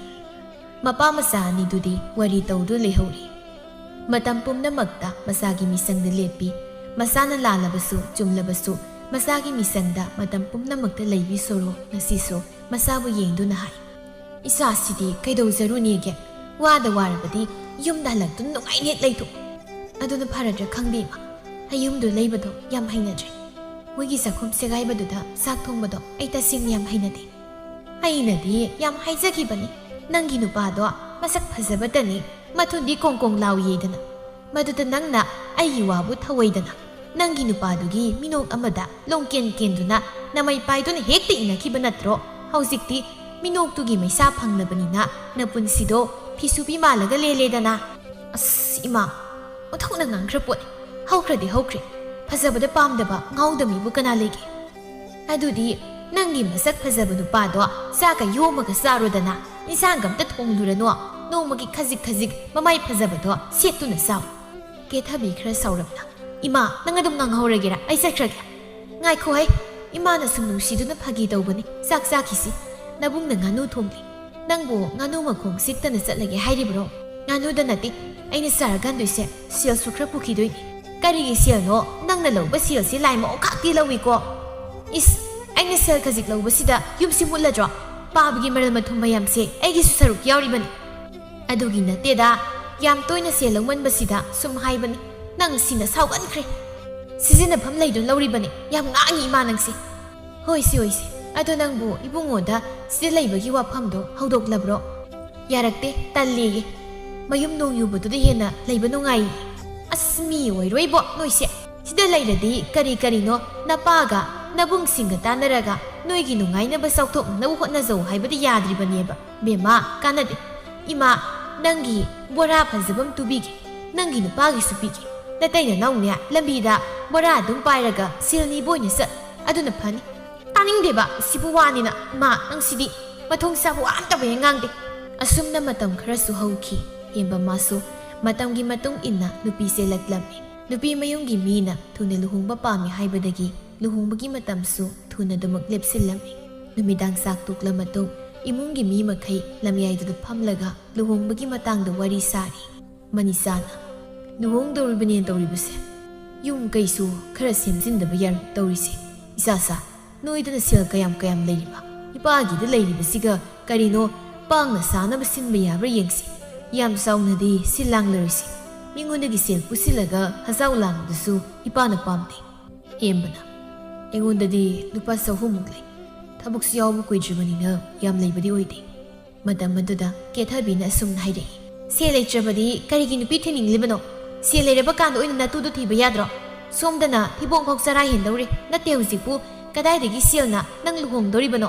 ꯃꯄꯥ ꯃꯆꯥ ꯑꯅꯤꯗꯨꯗꯤ ꯋꯥꯔꯤ ꯇꯧꯗꯨ ꯂꯩꯍꯧꯔꯤ꯫ ꯃꯇꯝ ꯄꯨꯝꯅꯃꯛꯇ ꯃꯆꯥꯒꯤ ꯃꯤꯆꯪꯗ ꯂꯦꯞꯄꯤ꯫ ꯃꯆꯥꯅ ꯂꯥꯜꯂꯕꯁꯨ ꯆꯨꯝꯂꯕꯁꯨ ꯃꯆꯥꯒꯤ ꯃꯤꯆꯪꯗ ꯃꯇꯝ ꯄꯨꯝꯅꯃꯛꯇ ꯂꯩꯕꯤ ꯁꯣꯔꯣ ꯉꯁꯤꯁꯨ ꯃꯆꯥꯕꯨ ꯌꯦꯡꯗꯨꯅ ꯍꯥꯏ, "ꯏꯆꯥꯁꯤꯗꯤ ꯀꯩꯗꯧꯖꯔꯨꯅꯦꯒꯦ? ꯋꯥꯗ ꯋꯥꯔꯕꯗꯤ ꯌꯨꯝꯗ ꯍꯜꯂꯛꯇꯨꯅ ꯅꯨꯡꯉꯥꯏꯅ ꯍꯦꯛ ꯂꯩꯊꯣꯛ꯫ ꯑꯗꯨꯅ ꯐꯔꯗ꯭ꯔꯥ ꯈꯪꯗꯦ ꯏꯃꯥ꯫ ꯑꯩ ꯌꯨꯝꯗ ꯂꯩꯕꯗꯣ ꯌꯥꯝ ꯍꯩꯅꯗ꯭ꯔꯦ꯫ ꯃꯣꯏꯒꯤ ꯆꯥꯛꯈꯨꯝ ꯁꯦꯒꯥꯏꯕꯗꯨꯗ ꯆꯥꯛ ꯊꯣꯡꯕꯗꯣ ꯑꯩ ꯇꯁꯦꯡꯅ ꯌꯥꯝ ꯍꯩꯅꯗꯦ꯫ ꯑꯩꯅꯗꯤ ꯌꯥꯝ ꯍꯥꯏꯖꯈꯤꯕꯅꯤ, ꯅꯪꯒꯤ ꯅꯨꯄꯥꯗꯣ ꯃꯁꯛ ꯐꯖꯕꯇꯅꯤ, ꯃꯊꯨꯟꯗꯤ ꯀꯣꯡ ꯀꯣꯡ ꯂꯥꯎꯏꯌꯦꯗꯅ꯫ ꯃꯗꯨꯗ ꯅꯪꯅ ꯑꯩꯒꯤ ꯋꯥꯕꯨ ꯊꯧꯑꯣꯏꯗꯅ ꯅꯪꯒꯤ ꯅꯨꯄꯥꯗꯨꯒꯤ ꯃꯤꯅꯣꯛ ꯑꯃꯗ ꯂꯣꯡꯀꯦꯟ ꯀꯦꯟꯗꯨꯅ ꯅꯃꯩ ꯄꯥꯏꯗꯨꯅ ꯍꯦꯛꯇ ꯏꯟꯅꯈꯤꯕ ꯅꯠꯇ꯭ꯔꯣ? ꯍꯧꯖꯤꯛꯇꯤ ꯃꯤꯅꯣꯛꯇꯨꯒꯤ ꯃꯩꯁꯥ ꯐꯪꯂꯕꯅꯤꯅ ꯅꯄꯨꯟꯁꯤꯗꯣ ꯐꯤꯁꯨꯕꯤ ꯃꯥꯜꯂꯒ ꯂꯦꯜꯂꯦꯗꯅ꯫ ꯑꯁ ꯏꯃꯥ, ꯑꯣꯟꯊꯣꯛꯅ ꯉꯥꯡꯈ꯭ꯔ ꯄꯣꯠꯅꯤ꯫ ꯍꯧꯈ꯭ꯔꯗꯤ ꯍꯧꯈ꯭ꯔꯦ꯫ ꯐꯖꯕꯗ ꯄꯥꯝꯗꯕ ꯉꯥꯎꯗꯕ ꯃꯤꯕꯨ ꯀꯅꯥ ꯂꯩꯒꯦ? ꯑꯗꯨꯗꯤ ꯅꯪꯒꯤ ꯃꯁꯛ ꯐꯖꯕ ꯅꯨꯄꯥꯗꯣ ꯆꯥꯛꯀ ꯌꯣꯝꯃꯒ ꯆꯥꯔꯣꯗꯅ, ꯏꯟꯁꯥꯡꯒ ꯑꯝꯇ ꯊꯣꯡꯂꯨꯔꯅꯨ, ꯅꯣꯡꯃꯒꯤ ꯈꯖꯤꯛ ꯈꯖꯤꯛ ꯃꯃꯥꯏ ꯐꯖꯕꯗꯣ ꯁꯦꯠꯇꯨꯅ ꯆꯥꯎ꯫ ꯀꯦꯊꯕꯤ ꯈꯔ ꯁꯥꯎꯔꯞꯅ, "ꯏꯃꯥ, ꯅꯪ ꯑꯗꯨꯝ ꯉꯥꯡꯍꯧꯔꯒꯦꯔꯥ? ꯑꯩ ꯆꯠꯈ꯭ꯔꯒꯦ꯫" "ꯉꯥꯏꯈꯣ ꯍꯩ, ꯏꯃꯥꯅ ꯁꯨꯝ ꯅꯨꯡꯁꯤꯗꯨꯅ ꯐꯥꯒꯤ ꯇꯧꯕꯅꯤ, ꯆꯥꯛ ꯆꯥꯈꯤꯁꯤ꯫ ꯅꯕꯨꯡꯅ ꯉꯥꯅꯨ ꯊꯣꯡꯂꯤ꯫ ꯅꯪꯕꯨ ꯉꯥꯅꯨ ꯃꯈꯣꯡ ꯁꯤꯛꯇꯅ ꯆꯠꯂꯒꯦ ꯍꯥꯏꯔꯤꯕ꯭ꯔꯣ?" "ꯉꯥꯅꯨꯗ ꯅꯠꯇꯦ, ꯑꯩꯅ ꯆꯥꯔꯀꯥꯟꯗꯣꯏꯁꯦ ꯁꯦꯜꯁꯨ ꯈꯔ ꯄꯨꯈꯤꯗꯣꯏꯅꯤ꯫" "ꯀꯔꯤꯒꯤ ꯁꯦꯜꯅꯣ? ꯅꯪꯅ ꯂꯧꯕ ꯁꯦꯜꯁꯤ ꯂꯥꯏꯃꯛ ꯈꯥꯛꯇꯤ ꯂꯧꯏꯀꯣ꯫ ꯏꯁ, ꯑꯩꯅ ꯁꯦꯜ ꯈꯖꯤꯛ ꯂꯧꯕꯁꯤꯗ ꯌꯨꯝꯁꯤ ꯃꯨꯠꯂꯗ꯭ꯔꯣ? ꯄꯥꯕꯒꯤ ꯃꯔꯜ ꯃꯊꯨꯝ ꯃꯌꯥꯝꯁꯦ ꯑꯩꯒꯤꯁꯨ ꯁꯔꯨꯛ ꯌꯥꯎꯔꯤꯕꯅꯤ꯫" "ꯑꯗꯨꯒꯤ ꯅꯠꯇꯦꯗ, ꯌꯥꯝ ꯇꯣꯏꯅ ꯁꯦꯜ ꯂꯧꯃꯟꯕꯁꯤꯗ ꯁꯨꯝ ꯍꯥꯏꯕꯅꯤ꯫ ꯅꯪ ꯁꯤꯅ ꯁꯥꯎꯒꯟꯈ꯭ꯔꯦ꯫ ꯁꯤꯖꯤꯟꯅꯐꯝ ꯂꯩꯗꯨꯅ ꯂꯧꯔꯤꯕꯅꯤ꯫ ꯌꯥꯝ ꯉꯥꯡꯉꯤ ꯏꯃꯥ ꯅꯪꯁꯦ꯫" "ꯍꯣꯏꯁꯦ, ꯍꯣꯏꯁꯦ꯫ ꯑꯗꯣ ꯅꯪꯕꯨ ꯏꯕꯨꯡꯉꯣꯗ ꯁꯤꯗ ꯂꯩꯕꯒꯤ ꯋꯥꯐꯝꯗꯣ ꯍꯧꯗꯣꯛꯂꯕ꯭ꯔꯣ?" "ꯌꯥꯔꯛꯇꯦ, ꯇꯜꯂꯦꯌꯦ꯫ ꯃꯌꯨꯝ ꯅꯣꯡ ꯌꯨꯕꯗꯨꯗ ꯍꯦꯟꯅ ꯂꯩꯕ ꯅꯨꯡꯉꯥꯏꯌꯦ꯫" "ꯑꯁ, ꯃꯤ ꯑꯣꯏꯔꯣꯏꯕꯣ ꯅꯣꯏꯁꯦ꯫ ꯁꯤꯗ ꯂꯩꯔꯗꯤ ꯀꯔꯤ ꯀꯔꯤꯅꯣ ꯅꯄꯥꯒ ꯅꯕꯨꯡꯁꯤꯡꯒ ꯇꯥꯟꯅꯔꯒ ꯅꯣꯏꯒꯤ ꯅꯨꯡꯉꯥꯏꯅꯕ ꯆꯥꯎꯊꯣꯛꯅꯕ ꯍꯣꯠꯅꯖꯧ ꯍꯥꯏꯕꯗꯤ ꯌꯥꯗ꯭ꯔꯤꯕꯅꯦꯕ꯫ ꯕꯦꯝꯃ, ꯀꯥꯟꯅꯗꯦ꯫ ꯏꯃꯥ, ꯅꯪꯒꯤ ꯕꯣꯔꯥ ꯐꯖꯕ ꯑꯃ ꯇꯨꯕꯤꯒꯦ꯫ ꯅꯪꯒꯤ ꯅꯨꯄꯥꯒꯤꯁꯨ ꯄꯤꯒꯦ꯫ ꯅꯇꯩ ꯅꯅꯥꯎꯅꯦ ꯂꯝꯕꯤꯗ ꯕꯣꯔꯥ ꯑꯗꯨꯝ ꯄꯥꯏꯔꯒ ꯁꯦꯜ ꯅꯤꯕ ꯑꯣꯏꯅ ꯆꯠ꯫ ꯑꯗꯨꯅ ꯐꯅꯤ꯫" "ꯇꯥꯅꯤꯡꯗꯦꯕ ꯁꯤꯕꯨ ꯋꯥꯅꯤꯅ꯫ ꯃꯥ, ꯅꯪꯁꯤꯗꯤ ꯃꯊꯣꯡ ꯆꯥꯕ ꯋꯥ ꯑꯝꯇꯕꯨ ꯍꯦꯛ ꯉꯥꯡꯗꯦ꯫" ꯑꯁꯨꯝꯅ ꯃꯇꯝ ꯈꯔꯁꯨ ꯍꯧꯈꯤ꯫ ꯍꯦꯝꯕꯝꯃꯁꯨ ꯃꯇꯝꯒꯤ ꯃꯇꯨꯡ ꯏꯟꯅ ꯅꯨꯄꯤ ꯆꯦꯜꯂꯛꯂꯝꯃꯤ꯫ ꯅꯨꯄꯤ ꯃꯌꯨꯝꯒꯤ ꯃꯤꯅ ꯊꯨꯅ ꯂꯨꯍꯣꯡꯕ ꯄꯥꯝꯃꯤ ꯍꯥꯏꯕꯗꯒꯤ ꯂꯨꯍꯣꯡꯕꯒꯤ ꯃꯇꯝꯁꯨ ꯊꯨꯅ ꯑꯗꯨꯃꯛ ꯂꯦꯞꯁꯤꯜꯂꯝꯃꯤ꯫ ꯅꯨꯃꯤꯗꯥꯡ ꯆꯥꯛ ꯇꯣꯛꯂ ꯃꯇꯨꯡ ꯏꯃꯨꯡꯒꯤ ꯃꯤ ꯃꯈꯩ ꯂꯝꯌꯥꯏꯗꯨꯗ ꯐꯝꯂꯒ ꯂꯨꯍꯣꯡꯕꯒꯤ ꯃꯇꯥꯡꯗ ꯋꯥꯔꯤ ꯁꯥꯔꯤ꯫ ꯃꯅꯤꯁꯥꯅ, "ꯂꯨꯍꯣꯡꯗꯧꯔꯤꯕꯅꯦꯅ ꯇꯧꯔꯤꯕꯁꯦ꯫ ꯌꯨꯝ ꯀꯩꯁꯨ ꯈꯔ ꯁꯦꯝꯖꯤꯟꯗꯕ ꯌꯥꯔꯣꯏ ꯇꯧꯔꯤꯁꯦ꯫ ꯏꯆꯥꯁꯥ, ꯅꯣꯏꯗꯅ ꯁꯦꯜ ꯀꯌꯥꯝ ꯀꯌꯥꯝ ꯂꯩꯔꯤꯕ? ꯏꯄꯥꯒꯤꯗ ꯂꯩꯔꯤꯕꯁꯤꯒ ꯀꯔꯤꯅꯣ ꯄꯥꯡꯅ ꯁꯥꯅꯕ ꯁꯤꯟꯕ ꯌꯥꯕ꯭ꯔꯥ ꯌꯦꯡꯁꯤ꯫ ꯌꯥꯝ ꯆꯥꯎꯅꯗꯤ ꯁꯤꯜ ꯂꯥꯡꯂꯔꯣꯏꯁꯤ꯫ ꯃꯤꯉꯣꯟꯗꯒꯤ ꯁꯦꯜ ꯄꯨꯁꯤꯜꯂꯒ ꯍꯖꯥꯎ ꯂꯥꯡꯕꯗꯨꯁꯨ ꯏꯄꯥꯅ ꯄꯥꯝꯗꯦ꯫" ꯍꯦꯝꯕꯅ, "ꯑꯩꯉꯣꯟꯗꯗꯤ ꯂꯨꯄꯥ ꯆꯍꯨꯝꯃꯨꯛ ꯂꯩ꯫ ꯊꯕꯛꯁꯨ ꯌꯥꯎꯕ ꯀꯨꯏꯗ꯭ꯔꯤꯕꯅꯤꯅ ꯌꯥꯝ ꯂꯩꯕꯗꯤ ꯑꯣꯏꯗꯦ꯫" ꯃꯇꯝ ꯑꯗꯨꯗ ꯀꯦꯊꯕꯤꯅ ꯑꯁꯨꯝꯅ ꯍꯥꯏꯔꯛꯏ, "ꯁꯦꯜ ꯂꯩꯇ꯭ꯔꯕꯗꯤ ꯀꯔꯤꯒꯤ ꯅꯨꯄꯤ ꯊꯤꯅꯤꯡꯂꯤꯕꯅꯣ? ꯁꯦꯜ ꯂꯩꯔꯕ ꯀꯥꯟꯗ ꯑꯣꯏꯅ ꯅꯇꯨꯗꯣ ꯊꯤꯕ ꯌꯥꯗ꯭ꯔꯣ? ꯁꯣꯝꯗꯅ ꯊꯤꯕꯣꯡ ꯐꯥꯎ ꯆꯔꯥ ꯍꯦꯟꯗꯧꯔꯦ꯫ ꯅꯠꯇꯦ, ꯍꯧꯖꯤꯛꯄꯨ ꯀꯗꯥꯏꯗꯒꯤ ꯁꯦꯜꯅ ꯅꯪ ꯂꯨꯍꯣꯡꯗꯣꯔꯤꯕꯅꯣ?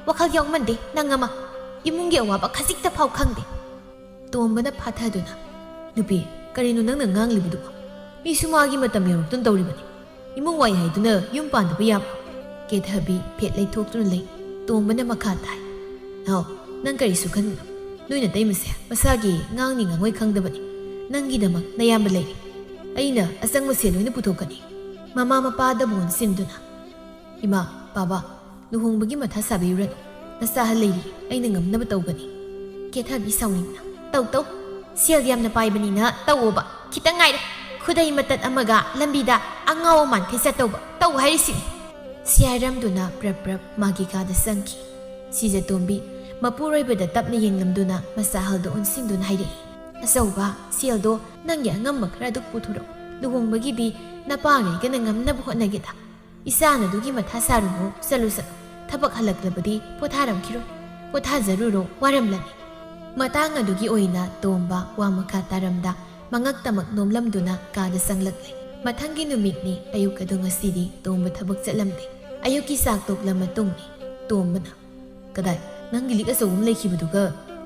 ꯋꯥꯈꯜ ꯌꯥꯎꯃꯟꯗꯦ ꯅꯪ ꯑꯃ꯫ ꯏꯃꯨꯡꯒꯤ ꯑꯋꯥꯕ ꯈꯖꯤꯛꯇ ꯐꯥꯎ ꯈꯪꯗꯦ꯫" ꯇꯣꯝꯕꯅ ꯐꯥꯊꯗꯨꯅ, "ꯅꯨꯄꯤ, ꯀꯔꯤꯅꯣ ꯅꯪꯅ ꯉꯥꯡꯂꯤꯕꯗꯨꯕꯣ? ꯃꯤꯁꯨ ꯃꯥꯒꯤ ꯃꯇꯝ ꯌꯧꯔꯛꯇꯨꯅ ꯇꯧꯔꯤꯕꯅꯤ꯫ ꯏꯃꯨꯡ ꯋꯥꯏ ꯍꯥꯏꯗꯨꯅ ꯌꯨꯝ ꯄꯥꯟꯗꯕ ꯌꯥꯕ꯭ꯔꯣ?" ꯀꯦꯊꯕꯤ ꯐꯦꯠ ꯂꯩꯊꯣꯛꯇꯨꯅ ꯂꯩ꯫ ꯇꯣꯝꯕꯅ ꯃꯈꯥ ꯇꯥꯏ, "ꯅꯥꯎ, ꯅꯪ ꯀꯔꯤꯁꯨ ꯈꯟꯒꯅꯨ꯫ ꯅꯣꯏ ꯅꯇꯩꯃꯁꯦ ꯃꯁꯥꯒꯤ ꯉꯥꯡꯅꯤ ꯉꯥꯡꯉꯣꯏ ꯈꯪꯗꯕꯅꯤ꯫ ꯅꯪꯒꯤꯗꯃꯛ ꯅꯌꯥꯝꯕ ꯂꯩꯔꯤ꯫ ꯑꯩꯅ ꯑꯆꯪꯕ ꯁꯦꯜ ꯂꯣꯏꯅ ꯄꯨꯊꯣꯛꯀꯅꯤ꯫" ꯃꯃꯥ ꯃꯄꯥꯗꯕꯨ ꯑꯣꯟꯁꯤꯟꯗꯨꯅ, "ꯏꯃꯥ, ꯕꯥꯕꯥ, ꯂꯨꯍꯣꯡꯕꯒꯤ ꯃꯊꯥ ꯁꯥꯕꯤꯔꯨꯔꯅꯨ꯫ ꯅꯆꯥ ꯑꯍꯜ ꯂꯩꯔꯤ, ꯑꯩꯅ ꯉꯝꯅꯕ ꯇꯧꯒꯅꯤ꯫" ꯀꯦꯊꯕꯤ ꯁꯥꯎꯅꯤꯡꯅ, "ꯇꯧ, ꯇꯧ꯫ ꯁꯦꯜ ꯌꯥꯝꯅ ꯄꯥꯏꯕꯅꯤꯅ ꯇꯧꯑꯣꯕ꯫ ꯈꯤꯇꯪ ꯉꯥꯏꯔꯦ꯫ ꯈꯨꯗꯩ ꯃꯇꯠ ꯑꯃꯒ ꯂꯝꯕꯤꯗ ꯑꯉꯥꯎ ꯑꯃꯥꯟꯈꯩ ꯆꯠꯇꯧꯕ ꯇꯧ ꯍꯥꯏꯔꯤꯁꯤꯅꯤ꯫ ꯁꯤ ꯍꯥꯏꯔꯝꯗꯨꯅ ꯄ꯭ꯔꯞ ꯄ꯭ꯔꯞ ꯃꯥꯒꯤ ꯀꯥꯗ ꯆꯪꯈꯤ꯫ ꯁꯤꯖꯇꯣꯝꯕꯤ ꯃꯄꯨꯔꯣꯏꯕꯗ ꯇꯞꯅ ꯌꯦꯡꯂꯝꯗꯨꯅ ꯃꯆꯥꯍꯜꯗꯣ ꯑꯣꯟꯁꯤꯟꯗꯨꯅ ꯍꯥꯏꯔꯛꯏ, "ꯑꯆꯧꯕ, ꯁꯦꯜꯗꯣ ꯅꯪꯒꯤ ꯑꯉꯝꯕ ꯈꯔ ꯑꯗꯨ ꯄꯨꯊꯣꯔꯛꯎ꯫ ꯂꯨꯍꯣꯡꯕꯒꯤꯗꯤ ꯅꯄꯥꯒ ꯑꯩꯒꯅ ꯉꯝꯅꯕ ꯍꯣꯠꯅꯒꯦꯗ꯫ ꯏꯆꯥꯅ ꯑꯗꯨꯒꯤ ꯃꯊꯥ ꯁꯥꯔꯨꯅꯨ, ꯆꯠꯂꯨ ꯆꯠꯂꯨ꯫ ꯊꯕꯛ ꯍꯜꯂꯛꯂꯕꯗꯤ ꯄꯣꯊꯥꯔꯝꯈꯤꯔꯣꯏ꯫ ꯄꯣꯊꯥꯖꯔꯨꯔꯣ, ꯋꯥꯔꯝꯂꯅꯤ꯫" ꯃꯇꯥꯡ ꯑꯗꯨꯒꯤ ꯑꯣꯏꯅ ꯇꯣꯝꯕ ꯋꯥ ꯃꯈꯥ ꯇꯥꯔꯝꯗ ꯃꯉꯛꯇꯃꯛ ꯅꯣꯝꯂꯝꯗꯨꯅ ꯀꯥꯗ ꯆꯪꯂꯛꯂꯦ꯫ ꯃꯊꯪꯒꯤ ꯅꯨꯃꯤꯠꯅꯤ꯫ ꯑꯌꯨꯛ ꯑꯗꯨ ꯉꯁꯤꯗꯤ ꯇꯣꯝꯕ ꯊꯕꯛ ꯆꯠꯂꯝꯗꯦ꯫ ꯑꯌꯨꯛꯀꯤ ꯆꯥꯛ ꯇꯣꯛꯂ ꯃꯇꯨꯡꯅꯤ꯫ ꯇꯣꯝꯕꯅ, "ꯀꯗꯥꯏ? ꯅꯪꯒꯤ ꯂꯤꯛ ꯑꯆꯧꯕ ꯑꯃ ꯂꯩꯈꯤꯕꯗꯨꯒ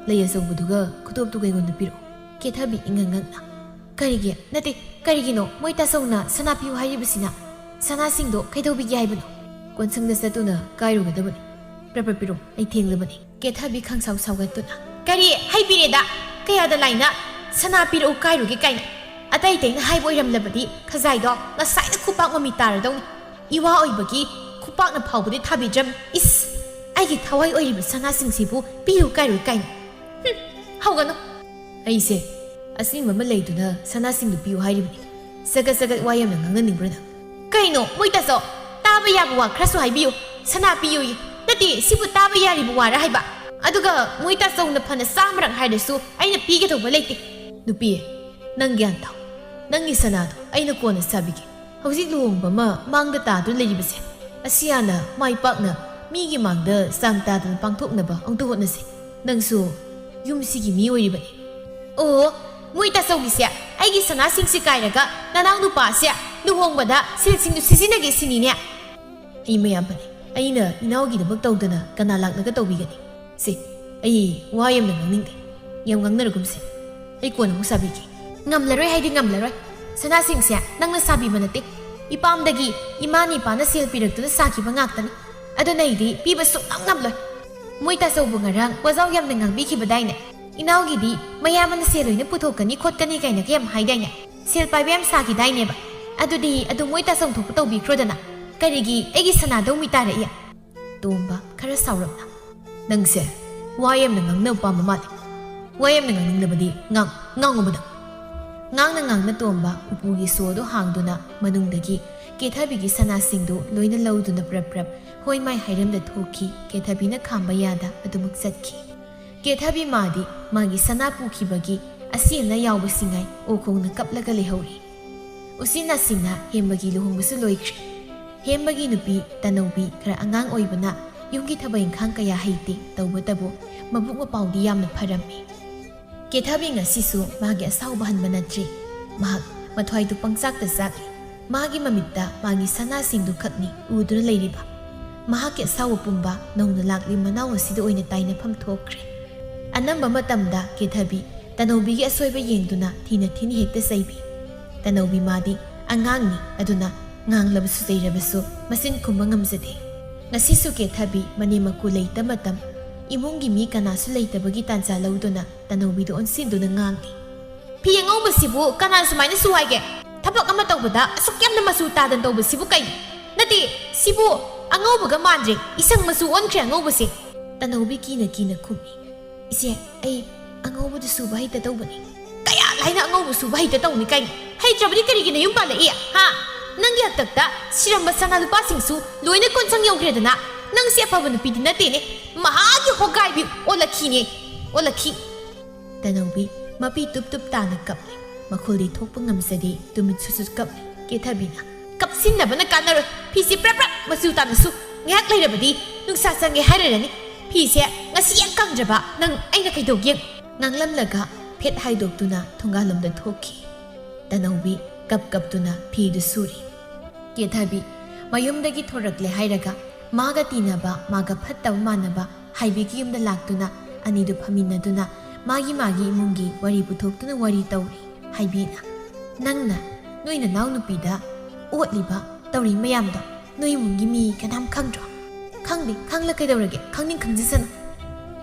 ꯂꯩ ꯑꯆꯧꯕꯗꯨꯒ ꯈꯨꯗꯣꯞꯇꯨꯒ ꯑꯩꯉꯣꯟꯗ ꯄꯤꯔꯛꯑꯣ꯫" ꯀꯦꯊꯕꯤ ꯏꯉꯛ ꯉꯛꯅ, "ꯀꯔꯤꯒꯤ? ꯅꯠꯇꯦ, ꯀꯔꯤꯒꯤꯅꯣ ꯃꯣꯏ ꯇꯥꯆꯧꯅ ꯁꯅꯥ ꯄꯤꯌꯨ ꯍꯥꯏꯔꯤꯕꯁꯤꯅ? ꯁꯅꯥꯁꯤꯡꯗꯣ ꯀꯩꯗꯧꯕꯤꯒꯦ ꯍꯥꯏꯕꯅꯣ?" "ꯀꯣꯟꯁꯪꯗ ꯆꯠꯇꯨꯅ ꯀꯥꯏꯔꯨꯒꯗꯕꯅꯤ꯫ ꯄ꯭ꯔꯞ ꯄ꯭ꯔꯞ ꯄꯤꯔꯣ, ꯑꯩ ꯊꯦꯡꯂꯕꯅꯤ꯫" ꯀꯦꯊꯕꯤ ꯈꯪꯁꯥꯎ ꯁꯥꯎꯒꯠꯇꯨꯅ, "ꯀꯔꯤ? ꯍꯩꯕꯤꯔꯦꯗ! ꯀꯌꯥꯗ ꯂꯥꯏꯅ ꯁꯅꯥ ꯄꯤꯔꯛꯎ ꯀꯥꯏꯔꯨꯒꯦ ꯀꯥꯏꯅ? ꯑꯇꯩ ꯑꯇꯩꯅ ꯍꯥꯏꯕ ꯑꯣꯏꯔꯝꯂꯕꯗꯤ ꯈꯖꯥꯏꯗꯣ ꯉꯁꯥꯏꯅ ꯈꯨꯄꯥꯛ ꯃꯃꯤ ꯇꯥꯔꯗꯧꯅꯤ꯫ ꯏꯋꯥ ꯑꯣꯏꯕꯒꯤ ꯈꯨꯄꯥꯛꯅ ꯐꯥꯎꯕꯗꯤ ꯊꯥꯕꯤꯗ꯭ꯔꯝ꯫ ꯏꯁ! ꯑꯩꯒꯤ ꯊꯋꯥꯏ ꯑꯣꯏꯔꯤꯕ ꯁꯅꯥꯁꯤꯡꯁꯤꯕꯨ ꯄꯤꯌꯨ ꯀꯥꯏꯔꯨꯏ ꯀꯥꯏꯅ꯫ ꯍꯨꯝ, ꯍꯧꯒꯅꯨ꯫" "ꯑꯩꯁꯦ ꯑꯁꯦꯡꯕ ꯑꯃ ꯂꯩꯗꯨꯅ ꯁꯅꯥꯁꯤꯡꯗꯨ ꯄꯤꯌꯨ ꯍꯥꯏꯔꯤꯕꯅꯤ꯫ ꯆꯒꯠ ꯆꯒꯠ ꯋꯥ ꯌꯥꯝꯅ ꯉꯥꯡꯅꯅꯤꯡꯕ꯭ꯔꯥ ꯅꯪ?" "ꯀꯩꯅꯣ, ꯃꯣꯏ ꯇꯥꯆꯧ? ꯇꯥꯕ ꯌꯥꯕ ꯋꯥ ꯈꯔꯁꯨ ꯍꯥꯏꯕꯤꯌꯨ꯫ ꯁꯅꯥ ꯄꯤꯌꯨꯌꯦ꯫ ꯅꯠꯇꯦ, ꯁꯤꯕꯨ ꯇꯥꯕ ꯌꯥꯔꯤꯕ ꯋꯥꯔ ꯍꯥꯏꯕ? ꯑꯗꯨꯒ ꯃꯣꯏ ꯇꯥꯆꯧꯅ ꯐꯅ ꯆꯥꯝꯃꯔꯛ ꯍꯥꯏꯔꯁꯨ ꯑꯩꯅ ꯄꯤꯒꯗꯧꯕ ꯂꯩꯇꯦ꯫" "ꯅꯨꯄꯤ, ꯅꯪ ꯒ꯭ꯌꯥꯟ ꯇꯥꯎ꯫ ꯅꯪꯒꯤ ꯁꯅꯥꯗꯣ ꯑꯩꯅ ꯀꯣꯟꯅ ꯁꯥꯕꯤꯒꯦ꯫ ꯍꯧꯖꯤꯛ ꯂꯨꯍꯣꯡꯕ ꯑꯃ ꯃꯥꯡꯗ ꯇꯥꯗꯨꯅ ꯂꯩꯔꯤꯕꯁꯦ, ꯑꯁꯤ ꯍꯥꯟꯅ ꯃꯥꯏ ꯄꯥꯛꯅ ꯃꯤꯒꯤ ꯃꯥꯡꯗ ꯆꯥꯡ ꯇꯥꯗꯅ ꯄꯥꯡꯊꯣꯛꯅꯕ ꯑꯃꯨꯛꯇ ꯍꯣꯠꯅꯁꯤ꯫ ꯅꯪꯁꯨ ꯌꯨꯝꯁꯤꯒꯤ ꯃꯤ ꯑꯣꯏꯔꯤꯕꯅꯤ꯫" "ꯑꯣ, ꯃꯣꯏ ꯇꯥꯆꯧꯒꯤꯁꯦ ꯑꯩꯒꯤ ꯁꯅꯥꯁꯤꯡꯁꯤ ꯀꯥꯏꯔꯒ ꯅꯅꯥꯎ ꯅꯨꯄꯥꯁꯦ ꯂꯨꯍꯣꯡꯕꯗ ꯁꯦꯜꯁꯤꯡꯗꯨ ꯁꯤꯖꯤꯟꯅꯒꯦ ꯁꯤꯅꯤꯅꯦ?" "ꯑꯩ ꯃꯌꯥꯝꯕꯅꯤ꯫ ꯑꯩꯅ ꯏꯅꯥꯎꯒꯤꯗꯃꯛ ꯇꯧꯗꯅ ꯀꯅꯥ ꯂꯥꯛꯂꯒ ꯇꯧꯕꯤꯒꯅꯤ? ꯁꯦ, ꯑꯩ ꯋꯥ ꯌꯥꯝꯅ ꯉꯥꯡꯅꯤꯡꯗꯦ꯫ ꯌꯥꯝ ꯉꯥꯡꯅꯔꯒꯨꯝꯁꯦ꯫ ꯑꯩ ꯀꯣꯟꯅ ꯑꯃꯨꯛ ꯁꯥꯕꯤꯒꯦ꯫" "ꯉꯝꯂꯔꯣꯏ ꯍꯥꯏꯗꯤ ꯉꯝꯂꯔꯣꯏ꯫ ꯁꯅꯥꯁꯤꯡꯁꯦ ꯅꯪꯅ ꯁꯥꯕꯤꯕ ꯅꯠꯇꯦ꯫ ꯏꯄꯥꯝꯗꯒꯤ ꯏꯃꯥ ꯅꯤꯄꯥꯅ ꯁꯦꯜ ꯄꯤꯔꯛꯇꯨꯅ ꯁꯥꯈꯤꯕ ꯉꯥꯛꯇꯅꯤ꯫ ꯑꯗꯨꯅ ꯑꯩꯗꯤ ꯄꯤꯕ ꯁꯨꯡꯉꯝ ꯉꯝꯂꯣꯏ꯫ ꯃꯣꯏ ꯇꯥꯆꯧꯕꯨ ꯉꯔꯥꯡ ꯋꯥꯖꯥꯎ ꯌꯥꯝꯅ ꯉꯥꯡꯕꯤꯈꯤꯕꯗꯥꯏꯅꯦ? ꯏꯅꯥꯎꯒꯤꯗꯤ ꯃꯌꯥꯝꯕꯅ ꯁꯦꯜ ꯂꯣꯏꯅ ꯄꯨꯊꯣꯛꯀꯅꯤ ꯈꯣꯠꯀꯅꯤ ꯀꯥꯏꯅꯒ ꯌꯥꯝ ꯍꯥꯏꯗꯥꯏꯅꯦ? ꯁꯦꯜ ꯄꯥꯏꯕ ꯌꯥꯝ ꯁꯥꯈꯤꯗꯥꯏꯅꯦꯕ? ꯑꯗꯨꯗꯤ ꯑꯗꯨ ꯃꯣꯏ ꯇꯥꯆꯧ ꯊꯣꯛꯄ ꯇꯧꯕꯤꯈ꯭ꯔꯣꯗꯅ꯫ ꯀꯔꯤꯒꯤ ꯑꯩꯒꯤ ꯁꯅꯥꯗꯧ ꯃꯤ ꯇꯥꯔꯛꯏ?" ꯇꯣꯝꯕ ꯈꯔ ꯁꯥꯎꯔꯞꯅ, "ꯅꯪꯁꯦ ꯋꯥ ꯌꯥꯝꯅ ꯉꯥꯡꯅꯕ ꯄꯥꯝꯕ ꯃꯥꯜꯂꯦ꯫ ꯋꯥ ꯌꯥꯝꯅ ꯉꯥꯡꯅꯤꯡꯂꯕꯗꯤ ꯉꯥꯡ-, ꯉꯥꯡꯉꯨꯕꯗ꯫" ꯉꯥꯡꯅ ꯉꯥꯡꯅ ꯇꯣꯝꯕ ꯎꯄꯨꯒꯤ ꯁꯣꯗꯨ ꯍꯥꯡꯗꯨꯅ ꯃꯅꯨꯡꯗꯒꯤ ꯀꯦꯊꯕꯤꯒꯤ ꯁꯅꯥꯁꯤꯡꯗꯨ ꯂꯣꯏꯅ ꯂꯧꯗꯨꯅ ꯄ꯭ꯔꯞ ꯄ꯭ꯔꯞ ꯍꯣꯏ ꯃꯥꯏ ꯍꯥꯏꯔꯝꯗ ꯊꯣꯛꯈꯤ꯫ ꯀꯦꯊꯕꯤꯅ ꯈꯥꯝꯕ ꯌꯥꯗ ꯑꯗꯨꯃꯛ ꯆꯠꯈꯤ꯫ ꯀꯦꯊꯕꯤ ꯃꯥꯗꯤ ꯃꯥꯒꯤ ꯁꯅꯥ ꯄꯨꯈꯤꯕꯒꯤ ꯑꯁꯤ ꯑꯅꯥ ꯌꯥꯎꯕꯁꯤꯡꯉꯥꯏ ꯑꯣꯈꯣꯡꯅ ꯀꯞꯂꯒ ꯂꯩꯍꯧꯔꯤ꯫ ꯎꯆꯤꯟ ꯅꯥꯆꯤꯟꯅ ꯍꯦꯝꯕꯒꯤ ꯂꯨꯍꯣꯡꯕꯁꯨ ꯂꯣꯏꯈ꯭ꯔꯦ꯫ ꯍꯦꯝꯕꯒꯤ ꯅꯨꯄꯤ ꯇꯅꯧꯕꯤ ꯈꯔ ꯑꯉꯥꯡ ꯑꯣꯏꯕꯅ ꯌꯨꯝꯒꯤ ꯊꯕꯛ ꯏꯪꯈꯥꯡ ꯀꯌꯥ ꯍꯩꯇꯦ꯫ ꯇꯧꯕꯇꯕꯨ ꯃꯕꯨꯛ ꯃꯄꯥꯎꯗꯤ ꯌꯥꯝꯅ ꯐꯔꯝꯃꯤ꯫ ꯀꯦꯊꯕꯤ ꯉꯁꯤꯁꯨ ꯃꯥꯒꯤ ꯑꯁꯥꯎꯕ ꯍꯟꯕ ꯅꯠꯇ꯭ꯔꯤ꯫ ꯃꯍꯥꯛ ꯃꯊ꯭ꯋꯥꯏꯗꯨ ꯄꯪꯆꯥꯛꯇ ꯆꯥꯛꯂꯤ꯫ ꯃꯥꯒꯤ ꯃꯃꯤꯠꯇ ꯃꯥꯒꯤ ꯁꯅꯥꯁꯤꯡꯗꯨ ꯈꯛꯅꯤ ꯎꯗꯨꯅ ꯂꯩꯔꯤꯕ꯫ ꯃꯍꯥꯛꯀꯤ ꯑꯁꯥꯎꯕ ꯄꯨꯝꯕ ꯅꯧꯅ ꯂꯥꯛꯂꯤ ꯃꯅꯥꯎ ꯑꯁꯤꯗ ꯑꯣꯏꯅ ꯇꯥꯏꯅꯐꯝ ꯊꯣꯛꯈ꯭ꯔꯦ꯫ ꯑꯅꯝꯕ ꯃꯇꯝꯗ ꯀꯦꯊꯕꯤ ꯇꯅꯧꯕꯤꯒꯤ ꯑꯁꯣꯏꯕ ꯌꯦꯡꯗꯨꯅ ꯊꯤꯅ ꯊꯤꯅ ꯍꯦꯛꯇ ꯆꯩꯕꯤ꯫ ꯇꯅꯧꯕꯤ ꯃꯥꯗꯤ ꯑꯉꯥꯡꯅꯤ, ꯑꯗꯨꯅ ꯉꯥꯡꯂꯕꯁꯨ ꯆꯩꯔꯕꯁꯨ ꯃꯆꯤꯟ ꯈꯨꯝꯕ ꯉꯝꯖꯗꯦ꯫ ꯉꯁꯤꯁꯨ ꯀꯦꯊꯕꯤ ꯃꯅꯦꯝ ꯃꯀꯨ ꯂꯩꯇ ꯃꯇꯝ, ꯏꯃꯨꯡꯒꯤ ꯃꯤ ꯀꯅꯥꯁꯨ ꯂꯩꯇꯕꯒꯤ ꯇꯥꯟꯖꯥ ꯂꯧꯗꯨꯅ ꯇꯅꯧꯕꯤꯗ ꯑꯣꯟꯁꯤꯟꯗꯨꯅ ꯉꯥꯡꯂꯤ꯫ "ꯐꯤ ꯑꯉꯧꯕꯁꯤꯕꯨ ꯀꯅꯥꯅ ꯁꯨꯃꯥꯏꯅ ꯁꯨ ꯍꯥꯏꯒꯦ? ꯊꯕꯛ ꯑꯃ ꯇꯧꯕꯗ ꯑꯁꯨꯛ ꯌꯥꯝꯅ ꯃꯆꯨ ꯇꯥꯗꯅ ꯇꯧꯕꯁꯤꯕꯨ ꯀꯩꯅꯣ? ꯅꯠꯇꯦ, ꯁꯤꯕꯨ ꯑꯉꯧꯕꯒ ꯃꯥꯟꯗ꯭ꯔꯦ, ꯏꯁꯪ ꯃꯆꯨ ꯑꯣꯟꯈ꯭ꯔꯦ ꯑꯉꯧꯕꯁꯦ"꯫ ꯇꯅꯧꯕꯤ ꯀꯤꯅ ꯀꯤꯅ ꯈꯨꯝꯃꯤ꯫ "ꯏꯆꯦ, ꯑꯩ ꯑꯉꯧꯕꯗꯨ ꯁꯨꯕ ꯍꯩꯇ ꯇꯧꯕꯅꯤ"꯫ "ꯀꯌꯥ ꯂꯥꯏꯅ ꯑꯉꯧꯕ ꯁꯨꯕ ꯍꯩꯇ ꯇꯧꯅꯤ ꯀꯥꯏꯅ? ꯍꯩꯇ꯭ꯔꯕꯗꯤ ꯀꯔꯤꯒꯤ ꯅꯌꯨꯝ ꯄꯥꯜꯂꯛꯏ? ꯍꯥ? ꯅꯪꯒꯤ ꯍꯥꯛꯇꯛꯇ ꯁꯤꯔꯝꯕ ꯁꯅꯥ ꯂꯨꯄꯥꯁꯤꯡꯁꯨ ꯂꯣꯏꯅ ꯀꯣꯟꯁꯪ ꯌꯧꯈ꯭ꯔꯦꯗꯅ꯫ ꯅꯪꯁꯦ ꯑꯐꯕ ꯅꯨꯄꯤꯗꯤ ꯅꯠꯇꯦꯅꯦ, ꯃꯍꯥꯒꯤ ꯍꯣꯒꯥꯏꯕꯤ ꯑꯣꯜꯂꯛꯈꯤꯅꯦ, ꯑꯣꯜꯂꯛꯈꯤ"꯫ ꯇꯅꯧꯕꯤ ꯃꯄꯤ ꯇꯨꯞ ꯇꯨꯞ ꯇꯥꯅ ꯀꯞꯂꯤ꯫ ꯃꯈꯣꯜꯗꯤ ꯊꯣꯛꯄ ꯉꯝꯖꯗꯦ, ꯇꯨꯃꯤꯠ ꯁꯨꯠ ꯁꯨꯠ ꯀꯞꯂꯤ꯫ ꯀꯦꯊꯕꯤꯅ, "ꯀꯞꯁꯤꯟꯅꯕꯅ ꯀꯥꯟꯅꯔꯣꯏ, ꯐꯤꯁꯦ ꯄ꯭ꯔꯞ ꯄ꯭ꯔꯞ ꯃꯆꯨ ꯇꯥꯅꯁꯨ, ꯉꯥꯏꯍꯥꯛ ꯂꯩꯔꯕꯗꯤ ꯅꯨꯡꯁꯥ ꯆꯪꯒꯦ ꯍꯥꯏꯔꯔꯅꯤ꯫ ꯐꯤꯁꯦ ꯉꯁꯤ ꯍꯦꯛ ꯀꯪꯗ꯭ꯔꯕ ꯅꯪ ꯑꯩꯅ ꯀꯩꯗꯧꯒꯦ ꯌꯦꯡꯉꯨ"꯫ ꯉꯥꯡꯂꯝꯂꯒ ꯐꯦꯠ ꯍꯥꯏꯗꯣꯛꯇꯨꯅ ꯊꯣꯡꯒꯥꯜꯂꯣꯝꯗ ꯊꯣꯛꯈꯤ꯫ ꯇꯅꯧꯕꯤ ꯀꯞ ꯀꯞꯇꯨꯅ ꯐꯤꯗꯨ ꯁꯨꯔꯤ꯫ ꯀꯦꯊꯕꯤ ꯃꯌꯨꯝꯗꯒꯤ ꯊꯣꯔꯛꯂꯦ ꯍꯥꯏꯔꯒ ꯃꯥꯒ ꯇꯤꯟꯅꯕ, ꯃꯥꯒ ꯐꯠꯇꯕ ꯃꯥꯟꯅꯕ ꯍꯥꯏꯕꯤꯒꯤ ꯌꯨꯝꯗ ꯂꯥꯛꯇꯨꯅ ꯑꯅꯤꯗꯨ ꯐꯝꯃꯤꯟꯅꯗꯨꯅ ꯃꯥꯒꯤ ꯃꯥꯒꯤ ꯏꯃꯨꯡꯒꯤ ꯋꯥꯔꯤ ꯄꯨꯊꯣꯛꯇꯨꯅ ꯋꯥꯔꯤ ꯇꯧꯔꯤ꯫ ꯍꯥꯏꯕꯤꯅ, "ꯅꯪꯅ ꯅꯣꯏ ꯅꯅꯥꯎ ꯅꯨꯄꯤꯗ ꯑꯣꯠꯂꯤꯕ ꯇꯧꯔꯤ ꯃꯌꯥꯝꯗꯣ ꯅꯣꯏ ꯏꯃꯨꯡꯒꯤ ꯃꯤ ꯀꯅꯥꯝ ꯈꯪꯗ꯭ꯔꯣ?" "ꯈꯪꯗꯦ, ꯈꯪꯂ ꯀꯩꯗꯧꯔꯒꯦ? ꯈꯪꯅꯤꯡ ꯈꯪꯖꯁꯅꯨ꯫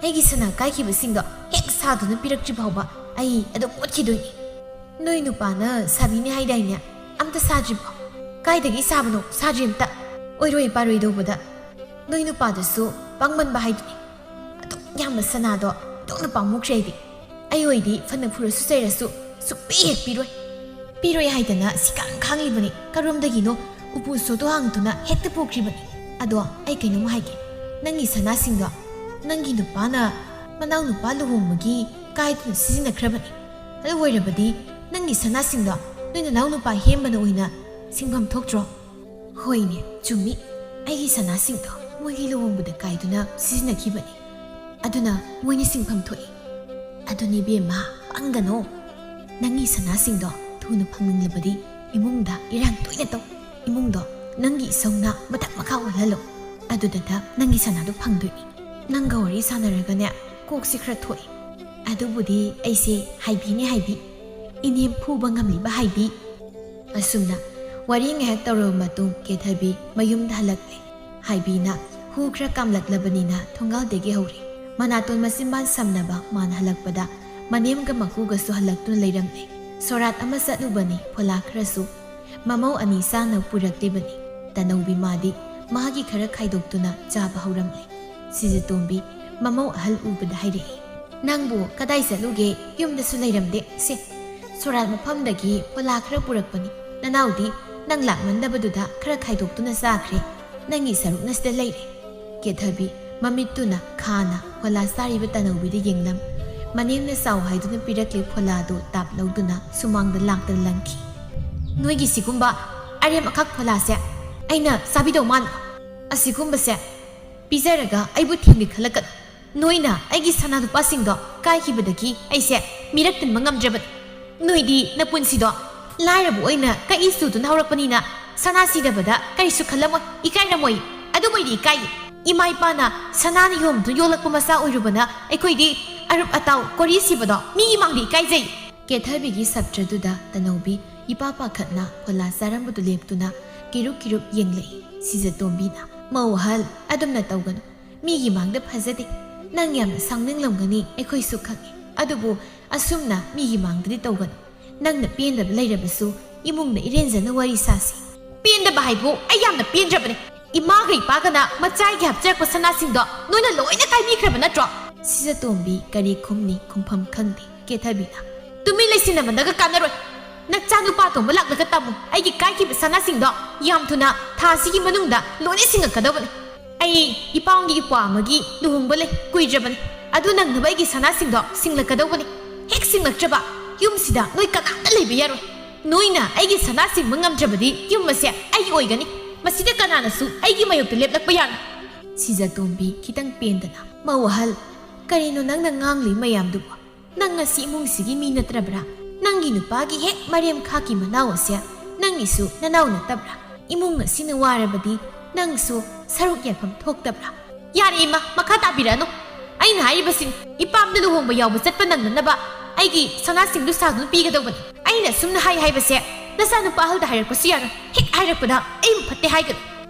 ꯑꯩꯒꯤ ꯁꯅꯥ ꯀꯥꯏꯈꯤꯕꯁꯤꯡꯗꯣ ꯍꯦꯛ ꯁꯥꯗꯨꯅ ꯄꯤꯔꯛꯇ꯭ꯔꯤ ꯐꯥꯎꯕ ꯑꯩ ꯑꯗꯨꯝ ꯑꯣꯠꯈꯤꯗꯣꯏꯅꯤ"꯫ "ꯅꯣꯏ ꯅꯨꯄꯥꯅ ꯁꯥꯕꯤꯅꯤ ꯍꯥꯏꯗꯥꯏꯅꯦ? ꯑꯝꯇ ꯁꯥꯗ꯭ꯔꯤꯕꯣ? ꯀꯥꯏꯗꯒꯤ ꯁꯥꯕꯅꯣ? ꯁꯥꯗ꯭ꯔꯤ ꯑꯝꯇ꯫ ꯑꯣꯏꯔꯣꯏ ꯄꯥꯔꯣꯏ ꯇꯧꯕꯗ꯫ ꯅꯣꯏ ꯅꯨꯄꯥꯗꯨꯁꯨ ꯄꯪꯃꯟꯕ ꯍꯥꯏꯗꯨꯅꯤ꯫ ꯑꯗꯨꯛ ꯌꯥꯝꯕ ꯁꯅꯥꯗꯣ ꯏꯇꯣꯛꯅ ꯄꯥꯝꯃꯨꯈ꯭ꯔꯦ ꯑꯩꯗꯤ꯫ ꯑꯩ ꯑꯣꯏꯗꯤ ꯐꯅ ꯐꯨꯔꯁꯨ ꯆꯩꯔꯁꯨ ꯁꯨꯛꯄꯤ ꯍꯦꯛ ꯄꯤꯔꯣꯏ꯫ ꯄꯤꯔꯣꯏ ꯍꯥꯏꯗꯅ ꯁꯤꯀꯥꯟ ꯈꯥꯡꯂꯤꯕꯅꯤ꯫ ꯀꯔꯣꯝꯗꯒꯤꯅꯣ ꯎꯄꯨ ꯁꯣꯗꯣ ꯍꯥꯡꯗꯨꯅ ꯍꯦꯛꯇ ꯄꯨꯈ꯭ꯔꯤꯕꯅꯤ꯫ ꯑꯗꯣ ꯑꯩ ꯀꯩꯅꯣꯝ ꯍꯥꯏꯒꯦ, ꯅꯪꯒꯤ ꯁꯅꯥꯁꯤꯡꯗꯣ ꯅꯪꯒꯤ ꯅꯨꯄꯥꯅ ꯃꯅꯥꯎ ꯅꯨꯄꯥ ꯂꯨꯍꯣꯡꯕꯒꯤ ꯀꯥꯏꯗꯨꯅ ꯁꯤꯖꯤꯟꯅꯈ꯭ꯔꯕꯅꯤ꯫ ꯑꯗꯨ ꯑꯣꯏꯔꯕꯗꯤ ꯅꯪꯒꯤ ꯁꯅꯥꯁꯤꯡꯗꯣ ꯅꯣꯏ ꯅꯅꯥꯎ ꯅꯨꯄꯥ ꯍꯦꯝꯕꯅ ꯑꯣꯏꯅ ꯁꯤꯡꯐꯝ ꯊꯣꯛꯇ꯭ꯔꯣ? ꯍꯣꯏꯅꯦ, ꯆꯨꯝꯃꯤ꯫ ꯑꯩꯒꯤ ꯁꯅꯥꯁꯤꯡꯗꯣ ꯃꯣꯏꯒꯤ ꯂꯨꯍꯣꯡꯕꯗ ꯀꯥꯏꯗꯨꯅ ꯁꯤꯖꯤꯟꯅꯈꯤꯕꯅꯤ꯫ ꯑꯗꯨꯅ ꯃꯣꯏꯅ ꯁꯤꯡꯐꯝ ꯊꯣꯛꯏ꯫ ꯑꯗꯨꯅꯤ ꯏꯕꯦꯝꯃ, ꯄꯪꯒꯅꯣ꯫ ꯅꯪꯒꯤ ꯁꯅꯥꯁꯤꯡꯗꯣ ꯊꯨꯅ ꯐꯪꯅꯤꯡꯂꯕꯗꯤ ꯏꯃꯨꯡꯗ ꯏꯔꯥꯡ ꯇꯣꯏꯅ ꯇꯧ꯫ ꯏꯃꯨꯡꯗꯣ ꯅꯪꯒꯤ ꯏꯁꯧꯅ ꯃꯊꯛ ꯃꯈꯥ ꯑꯣꯜꯍꯜꯂꯣ꯫ ꯑꯗꯨꯗꯇ ꯅꯪꯒꯤ ꯁꯅꯥꯗꯣ ꯐꯪꯗꯣꯏꯅꯤ꯫ ꯅꯪꯒ ꯋꯥꯔꯤ ꯁꯥꯟꯅꯔꯒꯅꯦ, ꯀꯣꯛꯁꯤ ꯈꯔ ꯊꯣꯛꯏ꯫ ꯑꯗꯨꯕꯨꯗꯤ ꯑꯩꯁꯦ ꯍꯥꯏꯕꯤꯅꯦ ꯍꯥꯏꯕꯤ꯫ ꯏꯅꯦꯝ ꯐꯨꯕ ꯉꯝꯂꯤꯕ ꯍꯥꯏꯕꯤ꯫ ꯑꯁꯨꯝꯅ ꯋꯥꯔꯤ ꯉꯥꯏꯍꯥꯛ ꯇꯧꯔꯕ ꯃꯇꯨꯡ ꯀꯦꯊꯕꯤ ꯃꯌꯨꯝꯗ ꯍꯜꯂꯛꯂꯦ꯫ ꯍꯥꯏꯕꯤꯅ ꯍꯨ ꯈꯔ ꯀꯥꯝꯂꯛꯂꯕꯅꯤꯅ ꯊꯣꯡꯒꯥꯜꯗꯒꯤ ꯍꯧꯔꯦ꯫ ꯃꯅꯥꯇꯣꯟ ꯃꯆꯤꯟꯕꯥꯟ ꯁꯝꯅꯕ ꯃꯥꯅ ꯍꯜꯂꯛꯄꯗ ꯃꯅꯦꯝꯒ ꯃꯀꯨꯒꯁꯨ ꯍꯜꯂꯛꯇꯨꯅ ꯂꯩꯔꯝꯂꯦ꯫ ꯁꯣꯔꯥꯠ ꯑꯃ ꯆꯠꯂꯨꯕꯅꯤ, ꯐꯣꯂꯥ ꯈꯔꯁꯨ ꯃꯃꯧ ꯑꯅꯤ ꯆꯥꯅ ꯄꯨꯔꯛꯂꯤꯕꯅꯤ꯫ ꯇꯅꯧꯕꯤ ꯃꯥꯗꯤ ꯃꯥꯒꯤ ꯈꯔ ꯈꯥꯏꯗꯣꯛꯇꯨꯅ ꯆꯥꯕ ꯍꯧꯔꯝꯂꯦ꯫ ꯁꯤꯖꯇꯣꯝꯕꯤ ꯃꯃꯧ ꯑꯍꯜ ꯎꯕꯗ ꯍꯥꯏꯔꯛꯏ, "ꯅꯪꯕꯨ ꯀꯗꯥꯏ ꯆꯠꯂꯨꯒꯦ? ꯌꯨꯝꯗꯁꯨ ꯂꯩꯔꯝꯗꯦ꯫ ꯁꯦ, ꯁꯣꯔꯥꯠ ꯃꯐꯝꯗꯒꯤ ꯐꯣꯂꯥ ꯈꯔ ꯄꯨꯔꯛꯄꯅꯤ꯫ ꯅꯅꯥꯎꯗꯤ ꯅꯪ ꯂꯥꯛꯃꯟꯗꯕꯗꯨꯗ ꯈꯔ ꯈꯥꯏꯗꯣꯛꯇꯨꯅ ꯆꯥꯈ꯭ꯔꯦ꯫ ꯅꯪꯒꯤ ꯁꯔꯨꯛꯅ ꯁꯤꯗ ꯂꯩꯔꯦ꯫" ꯀꯦꯊꯕꯤ ꯃꯃꯤꯠꯇꯨꯅ ꯈꯥꯅ ꯐꯣꯂꯥ ꯆꯥꯔꯤꯕ ꯇꯅꯧꯕꯤꯗ ꯌꯦꯡꯂꯝ꯫ ꯃꯅꯦꯝꯅ ꯆꯥꯎ ꯍꯥꯏꯗꯨꯅ ꯄꯤꯔꯛꯂꯤ ꯐꯣꯂꯥꯗꯨ ꯇꯥꯞ ꯂꯧꯗꯨꯅ ꯁꯨꯃꯥꯡꯗ ꯂꯥꯛꯇꯅ ꯂꯪꯈꯤ꯫ "ꯅꯣꯏꯒꯤ ꯁꯤꯒꯨꯝꯕ ꯑꯔꯦꯝ ꯑꯈꯛ ꯐꯣꯂꯥꯁꯦ ꯑꯩꯅ ꯆꯥꯕꯤꯗꯧ ꯃꯥꯟꯕ꯫ ꯑꯁꯤꯒꯨꯝꯕꯁꯦ ꯄꯤꯖꯔꯒ ꯑꯩꯕꯨ ꯊꯦꯝꯒꯦ ꯈꯜꯂꯛꯀꯅꯨ꯫ ꯅꯣꯏꯅ ꯑꯩꯒꯤ ꯁꯅꯥ ꯂꯨꯄꯥꯁꯤꯡꯗꯣ ꯀꯥꯏꯈꯤꯕꯗꯒꯤ ꯑꯩꯁꯦ ꯃꯤꯔꯛ ꯇꯤꯟꯕ ꯉꯝꯗ꯭ꯔꯕꯅꯤ꯫ ꯅꯣꯏꯗꯤ ꯅꯄꯨꯟꯁꯤꯗꯣ ꯂꯥꯏꯔꯕ ꯑꯣꯏꯅ ꯀꯛꯏ ꯆꯨꯗꯨꯅ ꯍꯧꯔꯛꯄꯅꯤꯅ ꯁꯅꯥ ꯁꯤꯗꯕꯗ ꯀꯔꯤꯁꯨ ꯈꯜꯂꯝꯃꯣꯏ, ꯏꯀꯥꯏꯔꯝꯃꯣꯏ꯫ ꯑꯗꯨꯕꯨ ꯑꯩꯗꯤ ꯏꯀꯥꯏꯌꯦ꯫ ꯏꯃꯥ ꯏꯄꯥꯅ ꯁꯅꯥꯅ ꯌꯣꯝꯗꯨꯅ ꯌꯣꯜꯂꯛꯄ ꯃꯆꯥ ꯑꯣꯏꯔꯨꯕꯅ ꯑꯩꯈꯣꯏꯗꯤ ꯑꯔꯨꯞ ꯑꯇꯥꯎ ꯀꯣꯔꯤ ꯁꯤꯕꯗꯣ ꯃꯤꯒꯤ ꯃꯥꯡꯗ ꯏꯀꯥꯏꯖꯩ꯫" ꯀꯦꯊꯕꯤꯒꯤ ꯁꯞꯇ꯭ꯔꯗꯨꯗ ꯇꯅꯧꯕꯤ ꯏꯄꯥ ꯄꯥꯈꯠꯅ ꯐꯣꯂꯥ ꯆꯥꯔꯝꯕꯗꯨ ꯂꯦꯞꯇꯨꯅ ꯀꯤꯔꯨꯞ ꯀꯤꯔꯨꯞ ꯌꯦꯡꯂꯛꯏ꯫ ꯁꯤꯖꯇꯣꯝꯕꯤꯅ, "ꯃꯧ ꯑꯍꯜ, ꯑꯗꯨꯝꯅ ꯇꯧꯒꯅꯨ꯫ ꯃꯤꯒꯤ ꯃꯥꯡꯗ ꯐꯖꯗꯦ꯫ ꯅꯪ ꯌꯥꯝꯅ ꯁꯥꯎꯅꯤꯡꯂꯝꯒꯅꯤ, ꯑꯩꯈꯣꯏꯁꯨ ꯈꯪꯏ꯫ ꯑꯗꯨꯕꯨ ꯑꯁꯨꯝꯅ ꯃꯤꯒꯤ ꯃꯥꯡꯗꯗꯤ ꯇꯧꯒꯅꯨ꯫ ꯅꯪꯅ ꯄꯦꯟꯗꯕ ꯂꯩꯔꯕꯁꯨ ꯏꯃꯨꯡꯗ ꯏꯔꯦꯟꯖꯅ ꯋꯥꯔꯤ ꯁꯥꯁꯤ꯫" "ꯄꯦꯟꯗꯕ ꯍꯥꯏꯕꯨ ꯑꯩ ꯌꯥꯝꯅ ꯄꯦꯟꯗ꯭ꯔꯕꯅꯤ꯫ ꯏꯃꯥꯒ ꯏꯄꯥꯒꯅ ꯃꯆꯥꯒꯤ ꯍꯥꯞꯆꯔꯛꯄ ꯁꯅꯥꯁꯤꯡꯗꯣ ꯅꯣꯏꯅ ꯂꯣꯏꯅ ꯀꯥꯏꯕꯤꯈ꯭ꯔꯕ ꯅꯠꯇ꯭ꯔꯣ?" ꯁꯤꯖꯇꯣꯝꯕꯤ ꯀꯔꯤ ꯈꯨꯝꯅꯤ, ꯈꯨꯝꯐꯝ ꯈꯪꯗꯦ꯫ ꯀꯦꯊꯕꯤꯅ, ꯇꯨꯃꯤꯟ ꯂꯩꯁꯤꯟꯅꯕꯅꯒ ꯀꯥꯟꯅꯔꯣꯏ꯫ ꯅꯆꯥꯅꯨꯄꯥ ꯑꯇꯣꯝꯕ ꯂꯥꯛꯂꯒ ꯇꯝꯃꯨ꯫ ꯑꯩꯒꯤ ꯀꯥꯏꯈꯤꯕ ꯁꯅꯥꯁꯤꯡꯗꯣ ꯌꯥꯝ ꯊꯨꯅ ꯊꯥ ꯑꯁꯤꯒꯤ ꯃꯅꯨꯡꯗ ꯂꯣꯏꯅ ꯁꯤꯡꯉꯛꯀꯗꯧꯕꯅꯤ꯫ ꯑꯩ ꯏꯄꯥꯝꯒꯤ ꯏꯄ꯭ꯋꯥ ꯑꯃꯒꯤ ꯂꯨꯍꯣꯡꯕ ꯂꯩ, ꯀꯨꯏꯗ꯭ꯔꯕꯅꯤ꯫ ꯑꯗꯨ ꯅꯪꯅꯕ ꯑꯩꯒꯤ ꯁꯅꯥꯁꯤꯡꯗꯣ ꯁꯤꯡꯂꯛꯀꯗꯧꯕꯅꯤ꯫ ꯍꯦꯛ ꯁꯤꯡꯂꯛꯇ꯭ꯔꯕ ꯌꯨꯝꯁꯤꯗ ꯅꯣꯏ ꯀꯅꯥꯝꯇ ꯂꯩꯕ ꯌꯥꯔꯣꯏ꯫ ꯅꯣꯏꯅ ꯑꯩꯒꯤ ꯁꯅꯥ ꯁꯤꯡꯕ ꯉꯝꯗ꯭ꯔꯕꯗꯤ ꯌꯨꯝ ꯑꯁꯦ ꯑꯩꯒꯤ ꯑꯣꯏꯒꯅꯤ꯫ ꯃꯁꯤꯗ ꯀꯅꯥꯅꯁꯨ ꯑꯩꯒꯤ ꯃꯥꯌꯣꯛꯇ ꯂꯦꯞꯂꯛꯄ ꯌꯥꯔꯣꯏ꯫ ꯁꯤꯖꯇꯣꯝꯕꯤ ꯈꯤꯇꯪ ꯄꯦꯟꯗꯅ, "ꯃꯧ ꯑꯍꯜ, ꯀꯔꯤꯅꯣ ꯅꯪꯅ ꯉꯥꯡꯂꯤ ꯃꯌꯥꯝꯗꯨꯕꯨ? ꯅꯪ ꯉꯁꯤ ꯏꯃꯨꯡꯁꯤꯒꯤ ꯃꯤ ꯅꯠꯇ꯭ꯔꯕ꯭ꯔꯥ? ꯅꯪꯒꯤ ꯅꯨꯄꯥꯒꯤ ꯍꯦꯛ ꯃꯔꯦꯝ ꯈꯥꯛꯀꯤ ꯃꯅꯥꯎ ꯑꯁꯦ ꯅꯪꯒꯤꯁꯨ ꯅꯅꯥꯎ ꯅꯠꯇꯕ꯭ꯔꯥ? ꯏꯃꯨꯡ ꯑꯁꯤꯅ ꯋꯥꯔꯕꯗꯤ ꯅꯪꯁꯨ ꯁꯔꯨꯛ ꯌꯥꯐꯝ ꯊꯣꯛꯇꯕ꯭ꯔꯥ?" "ꯌꯥꯔꯦ ꯏꯃꯥ, ꯃꯈꯥ ꯇꯥꯕꯤꯔꯛꯑꯅꯨ꯫ ꯑꯩꯅ ꯍꯥꯏꯔꯤꯕꯁꯤꯡ, ꯏꯄꯥꯝꯗ ꯂꯨꯍꯣꯡꯕ ꯌꯥꯎꯕ ꯆꯠꯄ ꯅꯪꯅꯅꯕ ꯑꯩꯒꯤ ꯁꯅꯥꯁꯤꯡꯗꯨ ꯁꯥꯗꯨꯅ ꯄꯤꯒꯗꯧꯕꯅꯤ꯫ ꯑꯩꯅ ꯑꯁꯨꯝꯅ ꯍꯥꯏ ꯍꯥꯏꯕꯁꯦ ꯅꯆꯥꯅꯨꯄꯥ ꯑꯍꯜꯗ ꯍꯥꯏꯔꯛꯄꯁꯨ ꯌꯥꯔꯣꯏ꯫ ꯍꯦꯛ ꯍꯥꯏꯔꯛꯄꯗ ꯑꯩꯕꯨ ꯐꯠꯇꯦ ꯍꯥꯏꯒꯅꯨ꯫"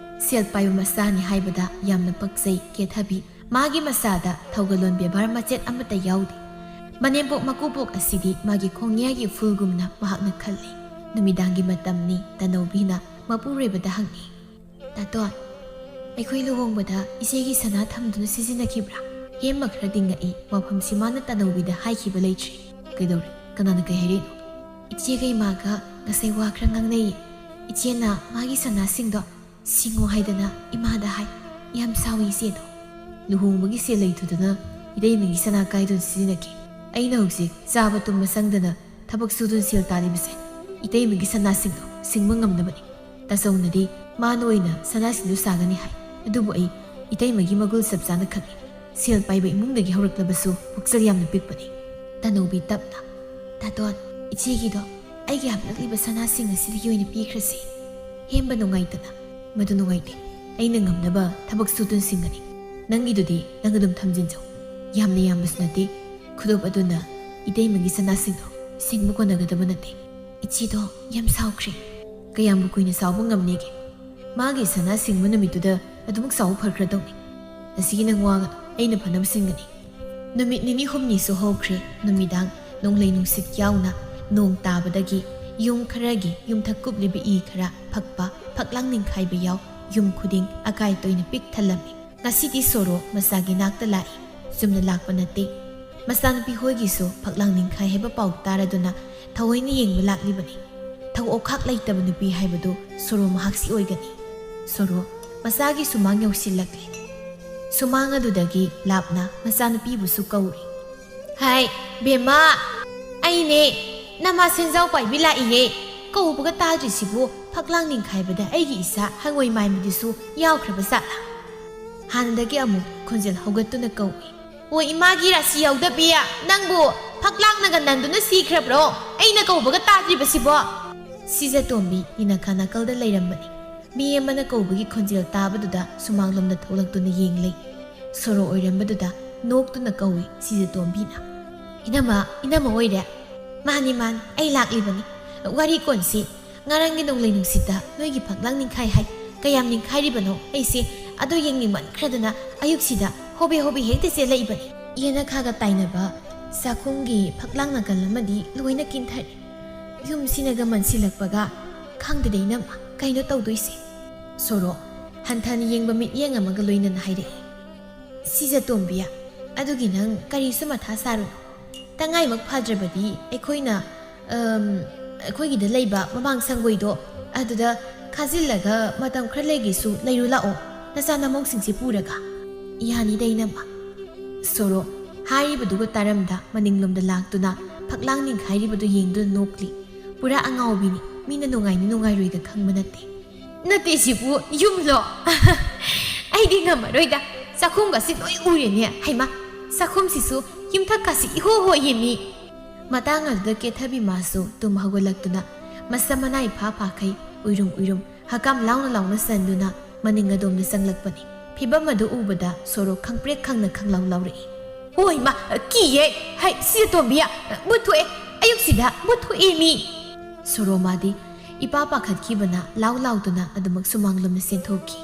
ꯁꯦꯜ ꯄꯥꯏꯕ ꯃꯆꯥꯅꯤ ꯍꯥꯏꯕꯗ ꯌꯥꯝꯅ ꯄꯛꯆꯩ ꯀꯦꯊꯕꯤ꯫ ꯃꯥꯒꯤ ꯃꯆꯥꯗ ꯊꯧꯒꯜꯂꯣꯟ ꯕꯦꯕꯥꯔ ꯃꯆꯦꯠ ꯑꯃꯠꯇ ꯌꯥꯎꯗꯦ꯫ ꯃꯅꯦꯝꯄꯣꯛ ꯃꯀꯨꯕꯣꯛ ꯑꯁꯤꯗꯤ ꯃꯥꯒꯤ ꯈꯣꯡꯌꯥꯒꯤ ꯏꯐꯨꯜꯒꯨꯝꯅ ꯃꯍꯥꯛꯅ ꯈꯜꯂꯤ꯫ ꯅꯨꯃꯤꯗꯥꯡꯒꯤ ꯃꯇꯝꯅꯤ꯫ ꯇꯅꯧꯕꯤꯅ ꯃꯄꯨꯔꯣꯏꯕꯗ ꯍꯪꯉꯤ, "ꯇꯥꯇꯣꯟ, ꯑꯩꯈꯣꯏ ꯂꯨꯍꯣꯡꯕꯗ ꯏꯆꯦꯒꯤ ꯁꯅꯥ ꯊꯝꯗꯨꯅ ꯁꯤꯖꯤꯟꯅꯈꯤꯕ꯭ꯔꯥ?" ꯍꯦꯝꯃ ꯈꯔꯗꯤ ꯉꯛꯏ꯫ ꯋꯥꯐꯝꯁꯤ ꯃꯥꯅ ꯇꯅꯧꯕꯤꯗ ꯍꯥꯏꯈꯤꯕ ꯂꯩꯇ꯭ꯔꯤ꯫ "ꯀꯩꯗꯧꯔꯦ? ꯀꯅꯥꯅ ꯀꯩ ꯍꯥꯏꯔꯛꯏꯅꯣ?" "ꯏꯆꯦꯒ ꯏꯃꯥꯒ ꯉꯁꯥꯏ ꯋꯥ ꯈꯔ ꯉꯥꯡꯅꯩꯌꯦ꯫ ꯏꯆꯦꯅ ꯃꯥꯒꯤ ꯁꯅꯥꯁꯤꯡꯗꯣ ꯁꯤꯡꯉꯣ ꯍꯥꯏꯗꯅ ꯏꯃꯥꯗ ꯍꯥꯏ꯫ ꯌꯥꯝ ꯁꯥꯎꯏ ꯏꯆꯦꯗꯣ꯫" "ꯂꯨꯍꯣꯡꯕꯒꯤ ꯁꯦꯜ ꯂꯩꯇꯗꯅ ꯏꯇꯩꯃꯒꯤ ꯁꯅꯥ ꯀꯥꯏꯗꯨꯅ ꯁꯤꯖꯤꯟꯅꯈꯤ꯫ ꯑꯩꯅ ꯍꯧꯖꯤꯛ ꯆꯥꯕ ꯇꯨꯝꯕ ꯁꯪꯗꯅ ꯊꯕꯛ ꯁꯨꯗꯨꯅ ꯁꯦꯜ ꯇꯥꯜꯂꯤꯕꯁꯦ ꯏꯇꯩꯃꯒꯤ ꯁꯅꯥꯁꯤꯡꯗꯣ ꯁꯤꯡꯕ ꯉꯝꯅꯕꯅꯤ꯫ ꯇꯥꯆꯧꯅꯗꯤ ꯃꯥꯅ ꯑꯣꯏꯅ ꯁꯅꯥꯁꯤꯡꯗꯨ ꯁꯥꯒꯅꯤ ꯍꯥꯏ꯫ ꯑꯗꯨꯕꯨ ꯑꯩ ꯏꯇꯩꯃꯒꯤ ꯃꯒꯨꯜ ꯆꯞ ꯆꯥꯅ ꯈꯪꯏ꯫ ꯁꯦꯜ ꯄꯥꯏꯕ ꯏꯃꯨꯡꯗꯒꯤ ꯍꯧꯔꯛꯂꯕꯁꯨ ꯄꯨꯛꯆꯦꯜ ꯌꯥꯝꯅ ꯄꯤꯛꯄꯅꯤ꯫" ꯇꯅꯧꯕꯤ ꯇꯞꯅ, "ꯇꯥꯇꯣꯟ, ꯏꯆꯦꯒꯤꯗꯣ ꯑꯩꯒꯤ ꯍꯥꯞꯂꯛꯂꯤꯕ ꯁꯅꯥꯁꯤꯡ ꯑꯁꯤꯗꯒꯤ ꯑꯣꯏꯅ ꯄꯤꯈ꯭ꯔꯁꯤ꯫ ꯍꯦꯝꯕ ꯅꯨꯡꯉꯥꯏꯇꯅ꯫" "ꯃꯗꯨ ꯅꯨꯡꯉꯥꯏꯇꯦ꯫ ꯑꯩꯅ ꯉꯝꯅꯕ ꯊꯕꯛ ꯁꯨꯗꯨꯅ ꯁꯤꯡꯒꯅꯤ꯫ ꯅꯪꯒꯤꯗꯨꯗꯤ ꯅꯪ ꯑꯗꯨꯝ ꯊꯝꯖꯤꯟꯖꯧ꯫ ꯌꯥꯝꯅ ꯌꯥꯝꯕꯁꯨ ꯅꯠꯇꯦ꯫ ꯈꯨꯗꯣꯞ ꯑꯗꯨꯅ ꯏꯇꯩꯃꯒꯤ ꯁꯅꯥꯁꯤꯡꯗꯣ ꯁꯤꯡꯕ ꯀꯣꯟꯅꯒꯗꯕ ꯅꯠꯇꯦ꯫" "ꯏꯆꯦꯗꯣ ꯌꯥꯝ ꯁꯥꯎꯈ꯭ꯔꯦ꯫" "ꯀꯌꯥꯝꯕꯨ ꯀꯨꯏꯅ ꯁꯥꯎꯕ ꯉꯝꯅꯦꯒꯦ? ꯃꯥꯒꯤ ꯁꯅꯥ ꯁꯤꯡꯕ ꯅꯨꯃꯤꯠꯇꯨꯗ ꯑꯗꯨꯃꯛ ꯁꯥꯎꯕ ꯐꯈ꯭ꯔꯗꯧꯅꯤ꯫ ꯉꯁꯤꯒꯤ ꯅꯪ ꯋꯥꯒꯅꯨ, ꯑꯩꯅ ꯐꯅꯕ ꯁꯤꯟꯒꯅꯤ꯫" ꯅꯨꯃꯤꯠ ꯅꯤꯅꯤ ꯍꯨꯝꯅꯤꯁꯨ ꯍꯧꯈ꯭ꯔꯦ꯫ ꯅꯨꯃꯤꯗꯥꯡ ꯅꯣꯡꯂꯩ ꯅꯨꯡꯁꯤꯠ ꯌꯥꯎꯅ ꯅꯣꯡ ꯇꯥꯕꯗꯒꯤ ꯌꯨꯝ ꯈꯔꯒꯤ ꯌꯨꯝꯊꯛ ꯀꯨꯞꯂꯤꯕ ꯏ ꯈꯔ ꯐꯛꯄ ꯐꯛꯂꯥꯡ ꯅꯤꯡꯈꯥꯏꯕ ꯌꯥꯎ ꯌꯨꯝ ꯈꯨꯗꯤꯡ ꯑꯀꯥꯏ ꯇꯣꯏꯅ ꯄꯤꯛ ꯊꯜꯂꯝꯃꯤ꯫ ꯉꯁꯤꯗꯤ ꯁꯣꯔꯣ ꯃꯆꯥꯒꯤ ꯅꯥꯛꯇ ꯂꯥꯛꯏ꯫ ꯆꯨꯝꯅ ꯂꯥꯛꯄ ꯅꯠꯇꯦ꯫ ꯃꯆꯥꯅꯨꯄꯤ ꯍꯣꯏꯒꯤꯁꯨ ꯐꯛꯂꯥꯡ ꯅꯤꯡꯈꯥꯏ ꯍꯥꯏꯕ ꯄꯥꯎ ꯇꯥꯔꯗꯨꯅ ꯊꯑꯣꯏꯅ ꯌꯦꯡꯕ ꯂꯥꯛꯂꯤꯕꯅꯤ꯫ ꯊꯧ ꯑꯣꯈꯥꯛ ꯂꯩꯇꯕ ꯅꯨꯄꯤ ꯍꯥꯏꯕꯗꯨ ꯁꯣꯔꯣ ꯃꯍꯥꯛꯁꯤ ꯑꯣꯏꯒꯅꯤ꯫ ꯁꯣꯔꯣ, ꯃꯆꯥꯒꯤ ꯁꯨꯃꯥꯡ ꯌꯧꯁꯤꯜꯂꯛꯂꯦ꯫ ꯁꯨꯃꯥꯡ ꯑꯗꯨꯗꯒꯤ ꯂꯥꯞꯅ ꯃꯆꯥꯅꯨꯄꯤꯕꯨꯁꯨ ꯀꯧꯔꯤ꯫ "ꯍꯥꯏ, ꯕꯦꯝꯃ, ꯑꯩꯅꯦ, ꯅꯃꯥ ꯁꯦꯟꯖꯥꯎ ꯄꯥꯏꯕꯤ ꯂꯥꯛꯏꯌꯦ꯫ ꯀꯧꯕꯒ ꯇꯥꯗ꯭ꯔꯤꯁꯤꯕꯨ ꯐꯛꯂꯥꯡ ꯅꯤꯡꯈꯥꯏꯕꯗ ꯑꯩꯒꯤ ꯏꯆꯥ ꯍꯪꯉꯣꯏ ꯃꯥꯟꯕꯤꯗꯨꯁꯨ ꯌꯥꯎꯈ꯭ꯔꯕ ꯖꯥꯠꯂꯥ?" ꯍꯥꯟꯅꯗꯒꯤ ꯑꯃꯨꯛ ꯈꯣꯟꯖꯦꯜ ꯍꯧꯒꯠꯇꯨꯅ ꯀꯧꯏ꯫ "ꯑꯣ, ꯏꯃꯥꯒꯤ ꯔꯥꯁꯤ ꯌꯥꯎꯗꯕꯤ, ꯅꯪꯕꯨ ꯐꯛꯂꯥꯡꯅꯒ ꯅꯟꯗꯨꯅ ꯁꯤꯈ꯭ꯔꯕ꯭ꯔꯣ? ꯑꯩꯅ ꯀꯧꯕꯒ ꯇꯥꯗ꯭ꯔꯤꯕꯁꯤꯕꯣ?" ꯁꯤꯖꯇꯣꯝꯕꯤ ꯏꯅꯥꯛ ꯅꯥꯀꯜꯗ ꯂꯩꯔꯝꯕꯅꯤ꯫ ꯃꯤ ꯑꯃꯅ ꯀꯧꯕꯒꯤ ꯈꯣꯟꯖꯦꯜ ꯇꯥꯕꯗꯨꯗ ꯁꯨꯃꯥꯡꯂꯣꯝꯗ ꯊꯣꯛꯂꯛꯇꯨꯅ ꯌꯦꯡꯂꯦ꯫ ꯁꯣꯔꯣ ꯑꯣꯏꯔꯝꯕꯗꯨꯗ ꯅꯣꯛꯇꯨꯅ ꯀꯧꯏ ꯁꯤꯖꯇꯣꯝꯕꯤꯅ꯫ "ꯏꯅꯝꯃ, ꯏꯅꯝꯃ ꯑꯣꯏꯔꯦ?" "ꯃꯥꯅꯤ, ꯃꯥꯅꯤ, ꯑꯩ ꯂꯥꯛꯂꯤꯕꯅꯤ꯫ ꯋꯥꯔꯤ ꯀꯣꯟꯁꯤ, ꯉꯔꯥꯡꯒꯤ ꯅꯣꯡꯂꯩ ꯅꯨꯡꯁꯤꯠꯇ ꯅꯣꯏꯒꯤ ꯐꯛꯂꯥꯡ ꯅꯤꯡꯈꯥꯏ ꯍꯥꯏ꯫ ꯀꯌꯥꯝ ꯅꯤꯡꯈꯥꯏꯔꯤꯕꯅꯣ? ꯑꯩꯁꯦ ꯑꯗꯨ ꯌꯦꯡꯅꯤꯡꯃꯟꯈ꯭ꯔꯗꯅ ꯑꯌꯨꯛꯁꯤꯗ ꯍꯣꯕꯦ ꯍꯣꯕꯦ ꯍꯦꯛꯇ ꯆꯦꯜꯂꯛꯏꯕꯅꯤ꯫" ꯌꯦꯅꯈꯥꯒ ꯇꯥꯏꯅꯕ ꯆꯥꯛꯈꯨꯝꯒꯤ ꯐꯛꯂꯥꯡ ꯅꯥꯀꯜ ꯑꯃꯗꯤ ꯂꯣꯏꯅ ꯀꯤꯟꯊꯔꯦ꯫ ꯌꯨꯝꯁꯤꯅꯒ ꯃꯟꯁꯤꯜꯂꯛꯄꯒ ꯈꯪꯗꯦꯗ ꯏꯅꯝꯃ, ꯀꯩꯅꯣ ꯇꯧꯗꯣꯏꯁꯦ? ꯁꯣꯔꯣ, ꯍꯟꯊꯅ ꯌꯦꯡꯕ ꯃꯤꯠꯌꯦꯡ ꯑꯃꯒ ꯂꯣꯏꯅꯅ ꯍꯥꯏꯔꯛꯏ꯫ "ꯁꯤꯖꯇꯣꯝꯕꯤ, ꯑꯗꯨꯒꯤ ꯅꯪ ꯀꯔꯤꯁꯨ ꯃꯊꯥ ꯁꯥꯔꯨꯅꯨ꯫ ꯇꯉꯥꯏꯃꯛ ꯐꯗ꯭ꯔꯕꯗꯤ ꯑꯩꯈꯣꯏꯅ, ꯑꯝ, ꯑꯩꯈꯣꯏꯒꯤꯗ ꯂꯩꯕ ꯃꯃꯥꯡ ꯁꯪꯒꯣꯏꯗꯣ ꯑꯗꯨꯗ ꯈꯥꯖꯤꯜꯂꯒ ꯃꯇꯝ ꯈꯔ ꯂꯩꯒꯦꯁꯨ ꯂꯩꯔꯨ ꯂꯥꯛꯑꯣ, ꯅꯆꯥ ꯅꯃꯧꯁꯤꯡꯁꯦ ꯄꯨꯔꯒ꯫" "ꯌꯥꯅꯤꯗ ꯏꯅꯝꯃ꯫" ꯁꯣꯔꯣ, ꯍꯥꯏꯔꯤꯕꯗꯨꯒ ꯇꯥꯔꯝꯗ ꯃꯅꯤꯡꯂꯣꯝꯗ ꯂꯥꯛꯇꯨꯅ ꯐꯛꯂꯥꯡ ꯅꯤꯡꯈꯥꯏꯔꯤꯕꯗꯨ ꯌꯦꯡꯗꯨꯅ ꯅꯣꯛꯂꯤ꯫ ꯄꯨꯔꯥ ꯑꯉꯥꯎꯕꯤꯅꯤ, ꯃꯤꯅ ꯅꯨꯡꯉꯥꯏꯅꯤ ꯅꯨꯡꯉꯥꯏꯔꯣꯏꯒ ꯈꯪꯕ ꯅꯠꯇꯦ꯫ "ꯅꯠꯇꯦ, ꯁꯤꯕꯨ ꯌꯨꯝꯂꯣ? ꯑꯩꯗꯤ ꯉꯝꯃꯔꯣꯏꯗ, ꯆꯥꯛꯈꯨꯝꯒꯁꯤ ꯂꯣꯏ ꯎꯔꯦꯅꯦ꯫ ꯍꯩꯃꯥ, ꯆꯥꯛꯈꯨꯝꯁꯤꯁꯨ ꯌꯨꯝꯊꯛꯀꯁꯤ ꯏꯍꯣ ꯍꯣꯌꯦ ꯃꯤ꯫" ꯃꯇꯥꯡ ꯑꯗꯨꯗ ꯀꯦꯊꯕꯤ ꯃꯥꯁꯨ ꯇꯨꯝ ꯍꯧꯒꯠꯂꯛꯇꯨꯅ ꯃꯁꯝ ꯃꯅꯥ ꯏꯐꯥ ꯐꯥꯈꯩ ꯎꯏꯔꯨꯝ ꯎꯏꯔꯨꯝ ꯍꯀꯥꯝ ꯂꯥꯎꯅ ꯂꯥꯎꯅ ꯆꯟꯗꯨꯅ ꯃꯅꯤꯡ ꯑꯗꯣꯝꯗ ꯆꯪꯂꯛꯄꯅꯤ꯫ ꯐꯤꯚꯝ ꯑꯗꯨ ꯎꯕꯗ ꯁꯣꯔꯣ ꯈꯪꯄ꯭ꯔꯦꯛ ꯈꯪꯅ ꯈꯪꯂꯥꯎ ꯂꯥꯎꯔꯛꯏ꯫ "ꯑꯣꯏ ꯃꯥ, ꯀꯤꯌꯦ! ꯍꯩ, ꯁꯤꯖꯇꯣꯝꯕꯤ, ꯚꯨꯠ ꯊꯣꯛꯑꯦ! ꯑꯌꯨꯛꯁꯤꯗ ꯚꯨꯠ ꯊꯣꯛꯑꯦ ꯃꯤ!" ꯁꯣꯔꯣ ꯃꯥꯗꯤ ꯏꯄꯥ ꯄꯥꯈꯠꯈꯤꯕꯅ ꯂꯥꯎ ꯂꯥꯎꯗꯨꯅ ꯑꯗꯨꯃꯛ ꯁꯨꯃꯥꯡꯂꯣꯝꯗ ꯆꯦꯟꯊꯣꯛꯈꯤ꯫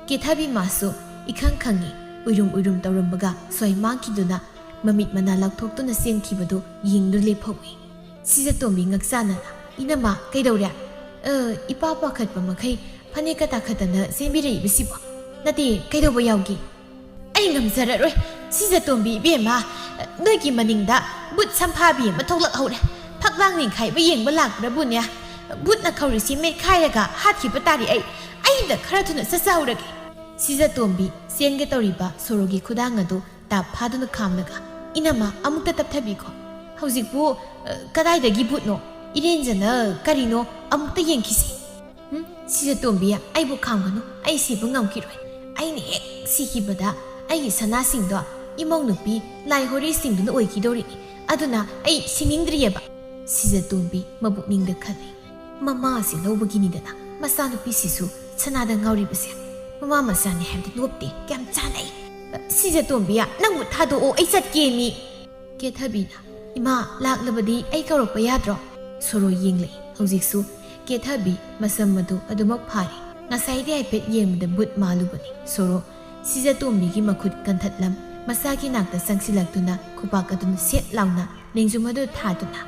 ꯀꯦꯊꯕꯤ ꯃꯥꯁꯨ ꯏꯈꯪ ꯈꯪꯉꯤ, ꯎꯏꯔꯨꯝ ꯎꯏꯔꯨꯝ ꯇꯧꯔꯝꯕꯒ ꯁ꯭ꯋꯥꯏ ꯃꯥꯡꯈꯤꯗꯨꯅ ꯃꯃꯤꯠ ꯃꯅꯥ ꯂꯥꯎꯊꯣꯛꯇꯨꯅ ꯆꯦꯟꯈꯤꯕꯗꯨ ꯌꯦꯡꯗꯨꯅ ꯂꯦꯞꯍꯧꯏ꯫ ꯁꯤꯖꯇꯣꯝꯕꯤ ꯉꯛꯆꯥꯟꯅꯅ, "ꯏꯅꯝꯃ, ꯀꯩꯗꯧꯔꯦ? ꯑ, ꯏꯄꯥ ꯄꯥꯈꯠꯄ ꯃꯈꯩ ꯐꯅꯦꯛꯀ ꯇꯥꯈꯠꯇꯅ ꯆꯦꯟꯕꯤꯔꯛꯏꯕꯁꯤꯕꯣ? ꯅꯠꯇꯦ, ꯀꯩꯗꯧꯕ ꯌꯥꯎꯒꯦ?" "ꯑꯩ ꯉꯝꯖꯔꯔꯣꯏ, ꯁꯤꯖꯇꯣꯝꯕꯤ ꯏꯕꯦꯝꯃ, ꯅꯣꯏꯒꯤ ꯃꯅꯤꯡꯗ ꯕꯨꯠ ꯁꯝꯐꯥꯕꯤ ꯑꯃ ꯊꯣꯛꯂꯛꯍꯧꯔꯦ꯫ ꯐꯛꯂꯥꯡ ꯅꯤꯡꯈꯥꯏꯕ ꯌꯦꯡꯕ ꯂꯥꯛꯄ꯭ꯔꯕꯨꯅꯦ? ꯕꯨꯠꯅ ꯈꯧꯔꯤꯁꯤ ꯃꯦꯠꯈꯥꯏꯔꯒ ꯍꯥꯠꯈꯤꯕ ꯇꯥꯔꯦ ꯑꯩ꯫ ꯑꯩꯅ ꯈꯔ ꯊꯨꯅ ꯆꯠꯆꯍꯧꯔꯒꯦ꯫ ꯁꯤꯖꯇꯣꯝꯕꯤ ꯆꯦꯟꯒꯦ ꯇꯧꯔꯤꯕ ꯁꯣꯔꯣꯒꯤ ꯈꯨꯗꯥꯡ ꯑꯗꯨ ꯇꯥꯞ ꯐꯥꯗꯨꯅ ꯈꯥꯝꯂꯒ, "ꯏꯅꯝꯃ, ꯑꯃꯨꯛꯇ ꯇꯞꯊꯕꯤꯈꯣ꯫ ꯍꯧꯖꯤꯛꯄꯨ, ꯑ, ꯀꯗꯥꯏꯗꯒꯤ ꯕꯨꯠꯅꯣ? ꯏꯔꯦꯟꯖꯅ ꯀꯔꯤꯅꯣ? ꯑꯃꯨꯛꯇ ꯌꯦꯡꯈꯤꯁꯤ꯫" "ꯎꯝ, ꯁꯤꯖꯇꯣꯝꯕꯤ, ꯑꯩꯕꯨ ꯈꯥꯝꯒꯅꯨ꯫ ꯑꯩ ꯁꯤꯕ ꯉꯝꯈꯤꯔꯣꯏ꯫ ꯑꯩꯅ ꯍꯦꯛ ꯁꯤꯈꯤꯕꯗ ꯑꯩꯒꯤ ꯁꯅꯥꯁꯤꯡꯗꯣ ꯏꯃꯧ ꯅꯨꯄꯤ ꯂꯥꯏ ꯍꯣꯔꯤꯁꯤꯡꯗꯨꯅ ꯑꯣꯏꯈꯤꯗꯧꯔꯤꯅꯤ꯫ ꯑꯗꯨꯅ ꯑꯩ ꯁꯤꯅꯤꯡꯗ꯭ꯔꯤꯑꯕ꯫" ꯁꯤꯖꯇꯣꯝꯕꯤ ꯃꯕꯨꯛꯅꯤꯡꯗ ꯈꯜꯂꯤ, "ꯃꯃꯥꯁꯤ ꯂꯧꯕꯒꯤꯅꯤꯗꯅ ꯃꯆꯥꯅꯨꯄꯤꯁꯤꯁꯨ ꯁꯅꯥꯗ ꯉꯥꯎꯔꯤꯕꯁꯦ꯫ ꯃꯃꯥ ꯃꯆꯥꯅꯤ ꯍꯥꯏꯕꯗꯤ ꯅꯣꯞꯇꯦ꯫ ꯀꯌꯥꯝ ꯆꯥꯅꯩ꯫ ꯁꯤꯖꯇꯣꯝꯕꯤ, ꯅꯪꯕꯨ ꯊꯥꯗꯣꯛꯑꯣ, ꯑꯩ ꯆꯠꯀꯦꯃꯤ꯫" ꯀꯦꯊꯕꯤꯅ, "ꯏꯃꯥ, ꯂꯥꯛꯂꯕꯗꯤ ꯑꯩ ꯀꯧꯔꯛꯄ ꯌꯥꯗ꯭ꯔꯣ?" ꯁꯣꯔꯣ ꯌꯦꯡꯂꯛꯏ꯫ ꯍꯧꯖꯤꯛꯁꯨ ꯀꯦꯊꯕꯤ ꯃꯁꯝ ꯑꯗꯨ ꯑꯗꯨꯃꯛ ꯐꯥꯔꯤ꯫ ꯉꯁꯥꯏꯗꯤ ꯍꯥꯏꯐꯦꯠ ꯌꯦꯡꯕꯗ ꯕꯨꯠ ꯃꯥꯜꯂꯨꯕꯅꯤ꯫ ꯁꯣꯔꯣ ꯁꯤꯖꯇꯣꯝꯕꯤꯒꯤ ꯃꯈꯨꯠ ꯀꯟꯊꯠꯂꯝ ꯃꯆꯥꯒꯤ ꯅꯥꯛꯇ ꯆꯪꯁꯤꯜꯂꯛꯇꯨꯅ ꯈꯨꯄꯥꯛ ꯑꯗꯨꯅ ꯁꯦꯠ ꯂꯥꯎꯅ ꯂꯦꯡꯖꯨꯝ ꯑꯗꯨ ꯊꯥꯗꯨꯅ,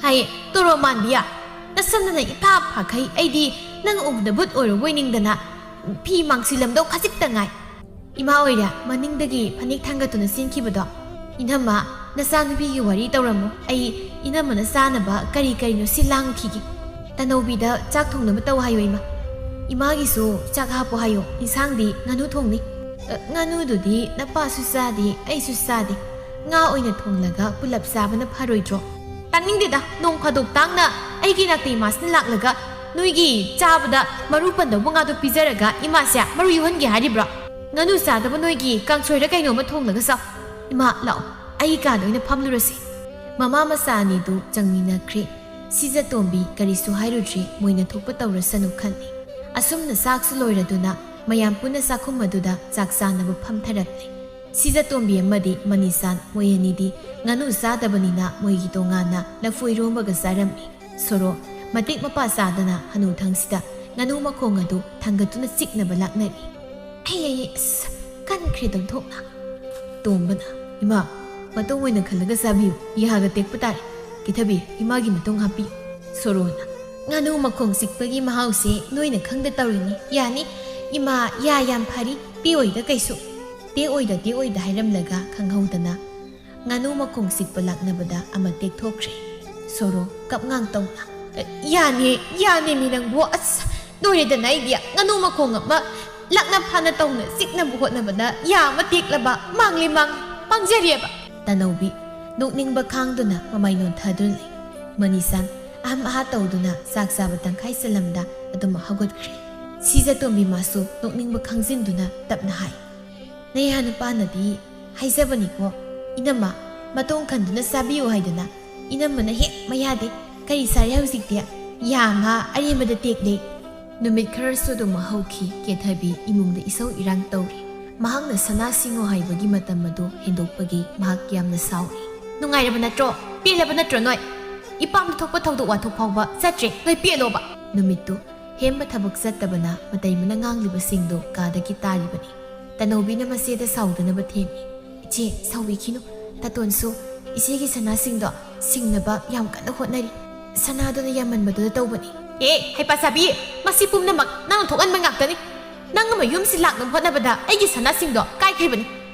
"ꯍꯥꯏ, ꯇꯣꯔꯣ ꯃꯥꯟꯕꯤꯌꯥ, ꯅꯁꯝꯗꯅ ꯏꯐꯥ ꯐꯥꯈꯩ ꯑꯩꯗꯤ ꯅꯪ ꯎꯕꯗ ꯕꯨꯠ ꯑꯣꯏꯔꯨꯕꯣꯏ ꯅꯤꯡꯗꯅ ꯐꯤ ꯃꯥꯡꯁꯤꯜꯂꯝꯗꯧ ꯈꯖꯤꯛꯇ ꯉꯥꯏ꯫" ꯏꯃꯥ ꯑꯣꯏꯔꯦ ꯃꯅꯤꯡꯗꯒꯤ ꯐꯅꯦꯛ ꯊꯥꯡꯒꯠꯇꯨꯅ ꯆꯦꯟꯈꯤꯕꯗꯣ꯫ "ꯏꯅꯝꯃ, ꯅꯆꯥꯅꯨꯄꯤꯒꯤ ꯋꯥꯔꯤ ꯇꯧꯔꯝꯃꯨ꯫ ꯑꯩ ꯏꯅꯝꯃꯅ ꯆꯥꯅꯕ ꯀꯔꯤ ꯀꯔꯤꯅꯣ ꯁꯤ ꯂꯥꯡꯈꯤꯒꯦ꯫ ꯇꯅꯧꯕꯤꯗ ꯆꯥꯛ ꯊꯣꯡꯅꯕ ꯇꯧ ꯍꯥꯏꯌꯣ ꯏꯃꯥ꯫ ꯏꯃꯥꯒꯤꯁꯨ ꯆꯥꯛ ꯍꯥꯞꯄꯨ ꯍꯥꯏꯌꯣ, ꯏꯟꯁꯥꯡꯗꯤ ꯉꯥꯅꯨ ꯊꯣꯡꯅꯤ꯫" "ꯑ, ꯉꯥꯅꯨꯗꯨꯗꯤ ꯅꯄꯥꯁꯨ ꯆꯥꯗꯦ, ꯑꯩꯁꯨ ꯆꯥꯗꯦ꯫ ꯉꯥ ꯑꯣꯏꯅ ꯊꯣꯡꯂꯒ ꯄꯨꯂꯞ ꯆꯥꯕꯅ ꯐꯔꯣꯏꯗ꯭ꯔꯣ?" "ꯇꯥꯅꯤꯡꯗꯦꯗ, ꯅꯣꯡ ꯐꯥꯗꯣꯛ ꯇꯥꯡꯅ ꯑꯩꯒꯤ ꯅꯥꯇꯩ ꯃꯥꯁꯤꯅ ꯂꯥꯛꯂꯒ ꯅꯣꯏꯒꯤ ꯆꯥꯕꯗ ꯃꯔꯨ ꯄꯟꯗꯧꯕ ꯉꯥꯗꯣ ꯄꯤꯖꯔꯒ ꯏꯃꯥꯁꯦ ꯃꯔꯨ ꯌꯨꯍꯟꯒꯦ ꯍꯥꯏꯔꯤꯕ꯭ꯔꯣ? ꯉꯥꯅꯨ ꯆꯥꯗꯕ ꯅꯣꯏꯒꯤ ꯀꯥꯡꯁꯣꯏꯔ ꯀꯩꯅꯣꯝꯃ ꯊꯣꯡꯂꯒ ꯆꯥꯎ꯫ ꯏꯃꯥ, ꯂꯥꯛꯑꯣ, ꯑꯩ ꯀꯥꯗ ꯑꯣꯏꯅ ꯐꯝꯂꯨꯔꯁꯤ꯫" ꯃꯃꯥ ꯃꯆꯥ ꯑꯅꯤꯗꯨ ꯆꯪꯃꯤꯟꯅꯈ꯭ꯔꯦ꯫ ꯁꯤꯖꯇꯣꯝꯕꯤ ꯀꯔꯤꯁꯨ ꯍꯥꯏꯔꯨꯗ꯭ꯔꯤ, ꯃꯣꯏꯅ ꯊꯣꯛꯄ ꯇꯧꯔꯁꯅꯨ ꯈꯜꯂꯤ꯫ ꯑꯁꯨꯝꯅ ꯆꯥꯛꯁꯨ ꯂꯣꯏꯔꯗꯨꯅ ꯃꯌꯥꯝ ꯄꯨꯟꯅ ꯆꯥꯛꯈꯨꯝ ꯑꯗꯨꯗ ꯆꯥꯛ ꯆꯥꯅꯕ ꯐꯝꯊꯔꯛꯂꯦ꯫ ꯁꯤꯖꯇꯣꯝꯕꯤ ꯑꯃꯗꯤ ꯃꯅꯤꯁꯥꯟ ꯃꯣꯏ ꯑꯅꯤꯗꯤ ꯉꯥꯅꯨ ꯆꯥꯗꯕꯅꯤꯅ ꯃꯣꯏꯒꯤ ꯇꯣꯉꯥꯟꯅ ꯂꯐꯨ ꯏꯔꯣꯝꯕꯒ ꯆꯥꯔꯝꯃꯤ꯫ ꯁꯣꯔꯣ ꯃꯇꯤꯛ ꯃꯄꯥ ꯆꯥꯗꯅ ꯍꯅꯨꯊꯪꯁꯤꯗ ꯉꯥꯅꯨ ꯃꯈꯣꯡ ꯑꯗꯨ ꯊꯥꯡꯒꯠꯇꯨꯅ ꯆꯤꯛꯅꯕ ꯂꯥꯛꯅꯔꯤ꯫ "ꯑꯩ, ꯑꯩ, ꯑꯁ, ꯀꯟꯈ꯭ꯔꯦꯗ ꯑꯣꯟꯊꯣꯛꯅ꯫" ꯇꯣꯝꯕꯅ, "ꯏꯃꯥ, ꯃꯇꯣꯡ ꯑꯣꯏꯅ ꯈꯜꯂꯒ ꯆꯥꯕꯤꯌꯨ, ꯌꯥꯒ ꯇꯦꯛꯄ ꯇꯥꯔꯦ꯫ ꯀꯦꯊꯕꯤ, ꯏꯃꯥꯒꯤ ꯃꯇꯣꯡ ꯍꯥꯞꯄꯤꯌꯨ꯫" ꯁꯣꯔꯣꯅ, "ꯉꯥꯅꯨ ꯃꯈꯣꯡ ꯆꯤꯛꯄꯒꯤ ꯃꯍꯥꯎꯁꯦ ꯅꯣꯏꯅ ꯈꯪꯗ ꯇꯧꯔꯤꯅꯤ꯫ ꯌꯥꯅꯤ, ꯏꯃꯥ, ꯌꯥ ꯌꯥꯝ ꯐꯔꯤ, ꯄꯤꯑꯣꯏꯗ ꯀꯩꯁꯨ꯫ ꯇꯦꯛꯑꯣꯏꯗ, ꯇꯦꯛꯑꯣꯏꯗ" ꯍꯥꯏꯔꯝꯂꯒ ꯈꯪꯍꯧꯗꯅ ꯉꯥꯅꯨ ꯃꯈꯣꯡ ꯁꯤꯛꯄ ꯂꯥꯛꯅꯕꯗ ꯑꯃ ꯇꯦꯛꯊꯣꯛꯈ꯭ꯔꯦ꯫ ꯁꯣꯔꯣ ꯀꯞꯉꯥꯡ ꯇꯧꯅ, "ꯌꯥꯅꯤ, ꯌꯥꯅꯤ ꯃꯤ ꯅꯪꯕꯨ, ꯑꯁ, ꯂꯣꯏꯔꯦꯗꯅ ꯑꯩꯗꯤ꯫ ꯉꯥꯅꯨ ꯃꯈꯣꯡ ꯑꯃ ꯂꯥꯛꯅ ꯐꯥꯅ ꯇꯧꯅ ꯆꯤꯛꯅꯕ ꯍꯣꯠꯅꯕꯗ ꯌꯥ ꯑꯃ ꯇꯦꯛꯂꯕ, ꯃꯥꯡꯂꯤ ꯃꯥꯡꯂꯤ, ꯃꯥꯡꯖꯔꯦꯕ"꯫ ꯇꯅꯧꯕꯤ ꯅꯣꯛꯅꯤꯡꯕ ꯈꯥꯡꯗꯨꯅ ꯃꯃꯥꯏ ꯅꯣꯟꯊꯗꯨꯅ ꯂꯩ꯫ ꯃꯅꯤꯁꯥꯟ ꯑꯍꯝ ꯑꯍꯥ ꯇꯧꯗꯨꯅ ꯆꯥꯛ ꯆꯥꯕ ꯇꯪꯈꯥꯏ ꯆꯜꯂꯝꯗ ꯑꯗꯨꯝ ꯍꯧꯒꯠꯈ꯭ꯔꯦ꯫ ꯁꯤꯖꯇꯣꯝꯕꯤ ꯃꯥꯁꯨ ꯅꯣꯛꯅꯤꯡꯕ ꯈꯪꯖꯤꯟꯗꯨꯅ ꯇꯞꯅ ꯍꯥꯏ, "ꯅꯌꯥ ꯅꯨꯄꯥꯅꯗꯤ ꯍꯥꯏꯖꯕꯅꯤꯀꯣ, ꯏꯅꯝꯃ, ꯃꯇꯣꯡ ꯈꯟꯗꯨꯅ ꯆꯥꯕꯤꯌꯨ ꯍꯥꯏꯗꯅ꯫ ꯏꯅꯝꯃꯅ ꯍꯦꯛ ꯃꯌꯥꯗꯦ꯫ ꯀꯔꯤ ꯆꯥꯔꯦ ꯍꯧꯖꯤꯛꯇꯤ? ꯌꯥ ꯉꯥ ꯑꯔꯦꯝꯕꯗ ꯇꯦꯛꯂꯦ"꯫ ꯅꯨꯃꯤꯠ ꯈꯔꯁꯨ ꯑꯗꯨꯝ ꯍꯧꯈꯤ꯫ ꯀꯦꯊꯕꯤ ꯏꯃꯨꯡꯗ ꯏꯁꯧ ꯏꯔꯥꯡ ꯇꯧꯔꯤ꯫ ꯃꯍꯥꯛꯅ ꯁꯅꯥ ꯁꯤꯡꯉꯣ ꯍꯥꯏꯕꯒꯤ ꯃꯇꯝ ꯑꯗꯨ ꯍꯦꯟꯗꯣꯛꯄꯒꯤ ꯃꯍꯥꯛ ꯌꯥꯝꯅ ꯁꯥꯎꯔꯤ꯫ "ꯅꯨꯡꯉꯥꯏꯔꯕ ꯅꯠꯇ꯭ꯔꯣ? ꯄꯦꯜꯂꯕ ꯅꯠꯇ꯭ꯔꯣ ꯅꯣꯏ? ꯏꯄꯥꯝꯗ ꯊꯣꯛꯄ ꯊꯧꯗꯣꯛ ꯋꯥꯊꯣꯛ ꯐꯥꯎꯕ ꯆꯠꯇ꯭ꯔꯦ꯫ ꯅꯣꯏ ꯄꯦꯜꯂꯣꯕ"꯫ ꯅꯨꯃꯤꯠꯇꯨ ꯍꯦꯝꯕ ꯊꯕꯛ ꯆꯠꯇꯕꯅ ꯃꯇꯩꯃꯅ ꯉꯥꯡꯂꯤꯕꯁꯤꯡꯗꯨ ꯀꯥꯗꯒꯤ ꯇꯥꯔꯤꯕꯅꯤ꯫ ꯇꯅꯧꯕꯤꯅ ꯃꯆꯦꯗ ꯁꯥꯎꯗꯅꯕ ꯊꯦꯝꯃꯤ꯫ "ꯏꯆꯦ, ꯁꯥꯎꯕꯤꯈꯤꯅꯨ꯫ ꯇꯥꯇꯣꯟꯁꯨ ꯏꯆꯦꯒꯤ ꯁꯅꯥꯁꯤꯡꯗꯣ ꯁꯤꯡꯅꯕ ꯌꯥꯝ ꯀꯟꯅ ꯍꯣꯠꯅꯔꯤ꯫ ꯁꯅꯥꯗꯨꯅ ꯌꯥꯝꯃꯟꯕꯗꯨꯗ ꯇꯧꯕꯅꯤ"꯫ ꯑꯦ, ꯍꯩꯄꯥ ꯁꯥꯕꯤ! ꯃꯁꯤ ꯄꯨꯝꯅꯃꯛ ꯅꯪꯅ ꯊꯣꯛꯍꯟꯕ ꯉꯥꯛꯇꯅꯤ꯫ ꯅꯪ ꯑꯃ ꯌꯨꯝꯁꯤ ꯂꯥꯛꯅꯕ ꯍꯣꯠꯅꯕꯗ ꯑꯩꯒꯤ ꯁꯅꯥꯁꯤꯡꯗꯣ ꯀꯥꯏꯈ꯭ꯔꯤꯕꯅꯤ꯫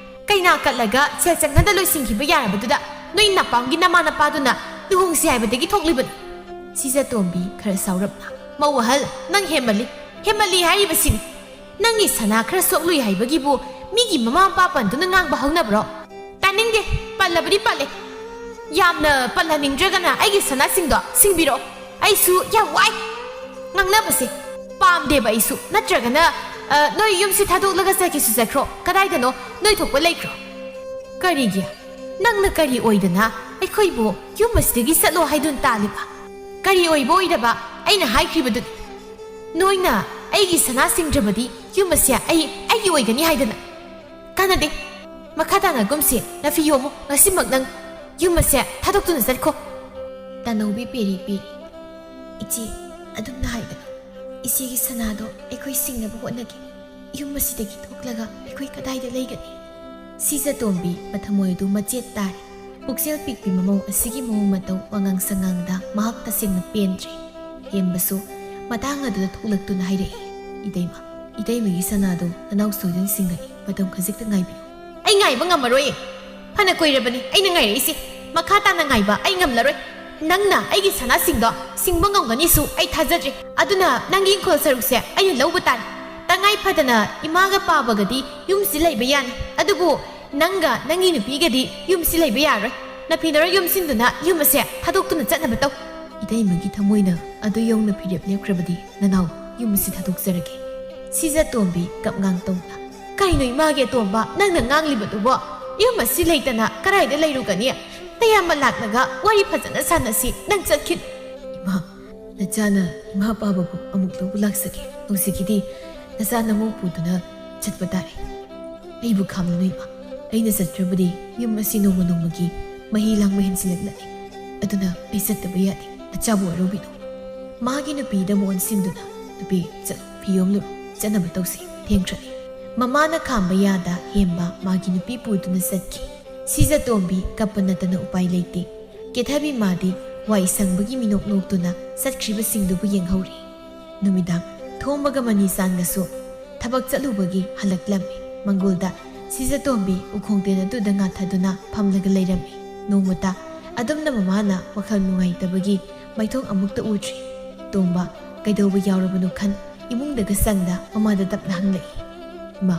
ꯀꯩꯅꯥ ꯀꯠꯂꯒ ꯁꯦꯜ ꯆꯪꯍꯟꯗ ꯂꯣꯏꯁꯤꯟꯈꯤꯕ ꯌꯥꯔꯕꯗꯨꯗ ꯅꯣꯏ ꯅꯄꯥꯝꯒꯤ ꯅꯃꯥ ꯅꯄꯥꯗꯨꯅ ꯂꯨꯍꯣꯡꯁꯤ ꯍꯥꯏꯕꯗꯒꯤ ꯊꯣꯛꯂꯤꯕꯅꯤ꯫ ꯁꯤꯖꯇꯣꯝꯕꯤ ꯈꯔ ꯁꯥꯎꯔꯞꯅ, "ꯃꯧ ꯑꯍꯜ, ꯅꯪ ꯍꯦꯟꯃꯜꯂꯤ꯫ ꯍꯦꯟꯃꯜꯂꯤ ꯍꯥꯏꯔꯤꯕꯁꯤꯅꯤ꯫ ꯅꯪꯒꯤ ꯁꯅꯥ ꯈꯔ ꯁꯣꯛꯂꯨꯏ ꯍꯥꯏꯕꯒꯤꯕꯨ ꯃꯤꯒꯤ ꯃꯃꯥ ꯃꯄꯥ ꯄꯟꯗꯨꯅ ꯉꯥꯡꯕ ꯍꯧꯅꯕ꯭ꯔꯣ? ꯇꯥꯅꯤꯡꯗꯦ꯫ ꯄꯜꯂꯕꯗꯤ ꯄꯜꯂꯦ꯫ ꯌꯥꯝꯅ ꯄꯜꯍꯟꯅꯤꯡꯗ꯭ꯔꯒꯅ ꯑꯩꯒꯤ ꯁꯅꯥꯁꯤꯡꯗꯣ ꯁꯤꯡꯕꯤꯔꯛꯑꯣ꯫ ꯑꯩꯁꯨ ꯌꯥꯝ ꯋꯥꯏ ꯉꯥꯡꯅꯕꯁꯦ꯫ ꯄꯥꯝꯗꯦꯕ ꯑꯩꯁꯨ꯫ ꯅꯠꯇ꯭ꯔꯒꯅ, ꯑ, ꯅꯣꯏ ꯌꯨꯝꯁꯤ ꯊꯥꯗꯣꯛꯂꯒ ꯆꯠꯈꯤꯁꯨ ꯆꯠꯈ꯭ꯔꯣ꯫ ꯀꯗꯥꯏꯗꯅꯣ ꯅꯣꯏ ꯊꯣꯛꯄ ꯂꯩꯈ꯭ꯔꯣ"꯫ "ꯀꯔꯤꯒꯤ? ꯅꯪꯅ ꯀꯔꯤ ꯑꯣꯏꯗꯅ ꯑꯩꯈꯣꯏꯕꯨ ꯌꯨꯝ ꯑꯁꯤꯗꯒꯤ ꯆꯠꯂꯣ ꯍꯥꯏꯗꯨꯅ ꯇꯥꯜꯂꯤꯕ? ꯀꯔꯤ ꯑꯣꯏꯕ ꯑꯣꯏꯗꯕ? ꯑꯩꯅ ꯍꯥꯏꯈ꯭ꯔꯤꯕꯗꯨꯅꯤ꯫ ꯅꯣꯏꯅ ꯑꯩꯒꯤ ꯁꯅꯥ ꯁꯤꯡꯗ꯭ꯔꯕꯗꯤ ꯌꯨꯝ ꯑꯁꯦ ꯑꯩ, ꯑꯩꯒꯤ ꯑꯣꯏꯒꯅꯤ ꯍꯥꯏꯗꯅ꯫ ꯀꯥꯟꯅꯗꯦ꯫ ꯃꯈꯥ ꯇꯥꯅ ꯀꯨꯝꯁꯤ꯫ ꯅꯥꯐꯤ ꯌꯣꯝꯃꯨ꯫ ꯉꯁꯤꯃꯛ ꯅꯪ ꯌꯨꯝ ꯑꯁꯦ ꯊꯥꯗꯣꯛꯇꯨꯅ ꯆꯠꯈꯣ"꯫ ꯇꯅꯧꯕꯤ ꯄꯦꯔꯤ ꯄꯦꯔꯤ, "ꯏꯆꯦ, ꯑꯗꯨꯝꯅ ꯍꯥꯏꯒꯅꯨ꯫ ꯏꯆꯦꯒꯤ ꯁꯅꯥꯗꯣ ꯑꯩꯈꯣꯏ ꯁꯤꯡꯅꯕ ꯍꯣꯠꯅꯒꯦ꯫ ꯌꯨꯝ ꯑꯁꯤꯗꯒꯤ ꯊꯣꯛꯂꯒ ꯑꯩꯈꯣꯏ ꯀꯗꯥꯏꯗ ꯂꯩꯒꯅꯤ?" ꯁꯤꯖꯇꯣꯝꯕꯤ ꯃꯊꯃꯣꯏ ꯑꯗꯨ ꯃꯆꯦꯠ ꯇꯥꯔꯦ꯫ ꯄꯨꯛꯆꯦꯜ ꯄꯤꯛꯄꯤ ꯃꯃꯧ ꯑꯁꯤꯒꯤ ꯃꯑꯣꯡ ꯃꯇꯧ, ꯋꯥꯉꯥꯡ ꯁꯉꯥꯡꯗ ꯃꯍꯥꯛ ꯇꯁꯦꯡꯅ ꯄꯦꯟꯗ꯭ꯔꯦ꯫ ꯍꯦꯝꯕꯁꯨ ꯃꯇꯥꯡ ꯑꯗꯨꯗ ꯊꯣꯛꯂꯛꯇꯨꯅ ꯍꯥꯏꯔꯛꯏ, "ꯏꯇꯩꯃ, ꯏꯇꯩꯃꯒꯤ ꯁꯅꯥꯗꯣ ꯅꯅꯥꯎ ꯁꯣꯏꯗꯅ ꯁꯤꯡꯒꯅꯤ꯫ ꯃꯇꯝ ꯈꯖꯤꯛꯇ ꯉꯥꯏꯕꯤꯌꯨ"꯫ "ꯑꯩ ꯉꯥꯏꯕ ꯉꯝꯃꯔꯣꯏꯌꯦ꯫ ꯐꯅ ꯀꯨꯏꯔꯕꯅꯤ ꯑꯩꯅ ꯉꯥꯏꯔꯛꯏꯁꯦ꯫ ꯃꯈꯥ ꯇꯥꯅ ꯉꯥꯏꯕ ꯑꯩ ꯉꯝꯂꯔꯣꯏ꯫ ꯅꯪꯅ ꯑꯩꯒꯤ ꯁꯅꯥꯁꯤꯡꯗꯣ ꯁꯤꯡꯕ ꯉꯝꯒꯅꯤꯁꯨ ꯑꯩ ꯊꯥꯖꯗ꯭ꯔꯦ꯫ ꯑꯗꯨꯅ ꯅꯪꯒꯤ ꯏꯪꯈꯣꯜ ꯁꯔꯨꯛꯁꯦ ꯑꯩꯅ ꯂꯧꯕ ꯇꯥꯔꯦ꯫ ꯇꯉꯥꯏ ꯐꯗꯅ ꯏꯃꯥꯒ ꯄꯥꯕꯒꯗꯤ ꯌꯨꯝꯁꯤ ꯂꯩꯕ ꯌꯥꯅꯤ, ꯑꯗꯨꯕꯨ ꯅꯪꯒ ꯅꯪꯒꯤ ꯅꯨꯄꯤꯒꯗꯤ ꯌꯨꯝꯁꯤ ꯂꯩꯕ ꯌꯥꯔꯣꯏ꯫ ꯅꯐꯤꯅꯔꯣꯏ ꯌꯣꯝꯁꯤꯟꯗꯨꯅ ꯌꯨꯝ ꯑꯁꯦ ꯊꯥꯗꯣꯛꯇꯨꯅ ꯆꯠꯅꯕ ꯇꯧ꯫ ꯏꯇꯩꯃꯒꯤ ꯊꯃꯣꯏꯅ ꯑꯗꯨ ꯌꯧꯅ ꯐꯤꯔꯦꯞ ꯂꯦꯞꯈ꯭ꯔꯕꯗꯤ ꯅꯅꯥꯎ ꯌꯨꯝ ꯑꯁꯤ ꯊꯥꯗꯣꯛꯆꯔꯒꯦ꯫ ꯁꯤꯖ ꯇꯣꯝꯕꯤ ꯀꯞ ꯉꯥꯡ ꯇꯧꯅ, "ꯀꯩꯅꯣ ꯏꯃꯥꯒꯤ ꯑꯇꯣꯝꯕ ꯅꯪꯅ ꯉꯥꯡꯂꯤꯕꯗꯨꯕꯣ? ꯌꯨꯝ ꯑꯁꯤ ꯂꯩꯇꯅ ꯀꯗꯥꯏꯗ ꯂꯩꯔꯨꯒꯅꯤ? ꯇꯌꯥꯝꯕ ꯂꯥꯛꯂꯒ ꯋꯥꯔꯤ ꯐꯖꯅ ꯁꯥꯟꯅꯁꯤ, ꯅꯪ ꯆꯠꯈꯤꯅꯨ꯫" "ꯏꯃꯥ, ꯅꯆꯥꯅ ꯏꯃꯥ ꯄꯥꯕꯕꯨ ꯑꯃꯨꯛ ꯂꯧꯕ ꯂꯥꯛꯆꯒꯦ꯫ ꯍꯧꯖꯤꯛꯀꯤꯗꯤ ꯅꯆꯥ ꯅꯃꯧ ꯄꯨꯗꯨꯅ ꯆꯠꯄ ꯇꯥꯔꯦ꯫ ꯑꯩꯕꯨ ꯈꯥꯝꯂꯅꯨ ꯏꯃꯥ꯫ ꯑꯩꯅ ꯆꯠꯈ꯭ꯔꯕꯗꯤ ꯌꯨꯝ ꯑꯁꯤ ꯅꯣꯡꯃ ꯅꯣꯡꯃꯒꯤ ꯃꯍꯤ ꯂꯥꯡꯕ ꯍꯦꯟꯖꯤꯜꯂꯛꯂꯅꯤ꯫ ꯑꯗꯨꯅ ꯑꯩ ꯆꯠꯇꯕ ꯌꯥꯗꯦ꯫ ꯅꯆꯥꯕꯨ ꯋꯥꯔꯧꯕꯤꯅꯨ꯫" ꯃꯥꯒꯤ ꯅꯨꯄꯤꯗ ꯃꯣꯟ ꯁꯤꯟꯗꯨꯅ, "ꯅꯨꯄꯤ, ꯆꯠꯂꯨ, ꯐꯤ ꯌꯣꯝꯂꯨꯔꯣ, ꯆꯠꯅꯕ ꯇꯧꯁꯤ, ꯊꯦꯡꯈ꯭ꯔꯅꯤ꯫" ꯃꯃꯥꯅ ꯈꯥꯝꯕ ꯌꯥꯗ ꯍꯦꯝꯕ ꯃꯥꯒꯤ ꯅꯨꯄꯤ ꯄꯨꯗꯨꯅ ꯆꯠꯈꯤ꯫ ꯁꯤꯖ ꯇꯣꯝꯕꯤ ꯀꯞꯄ ꯅꯠꯇꯅ ꯎꯄꯥꯏ ꯂꯩꯇꯦ꯫ ꯀꯦꯊꯕꯤ ꯃꯥꯗꯤ ꯋꯥꯏ ꯁꯪꯕꯒꯤ ꯃꯤꯅꯣꯛ ꯅꯣꯛꯇꯨꯅ ꯆꯠꯈ꯭ꯔꯤꯕꯁꯤꯡꯗꯨꯕꯨ ꯌꯦꯡꯍꯧꯔꯤ꯫ ꯅꯨꯃꯤꯗꯥꯡ ꯊꯣꯝꯕꯒ ꯃꯅꯤꯁꯥꯟꯒꯁꯨ ꯊꯕꯛ ꯆꯠꯂꯨꯕꯒꯤ ꯍꯜꯂꯛꯂꯝꯃꯤ꯫ ꯃꯪꯒꯣꯜꯗ ꯁꯤꯖꯇꯣꯝꯕꯤ ꯎꯈꯣꯡ ꯇꯦꯟ ꯑꯗꯨꯗ ꯉꯥꯊꯗꯨꯅ ꯐꯝꯂꯒ ꯂꯩꯔꯝꯃꯤ꯫ ꯅꯣꯡꯃꯇ ꯑꯗꯨꯝꯅ ꯃꯃꯥꯅ ꯋꯥꯈꯜ ꯅꯨꯡꯉꯥꯏꯇꯕꯒꯤ ꯃꯥꯏꯊꯣꯡ ꯑꯃꯨꯛꯇ ꯎꯗ꯭ꯔꯤ꯫ ꯇꯣꯝꯕ ꯀꯩꯗꯧꯕ ꯌꯥꯎꯔꯕꯅꯣ ꯈꯟ ꯏꯃꯨꯡꯗꯒ ꯆꯪꯗ ꯃꯃꯥꯗ ꯇꯞꯅ ꯍꯪꯂꯛꯏ, "ꯏꯃꯥ,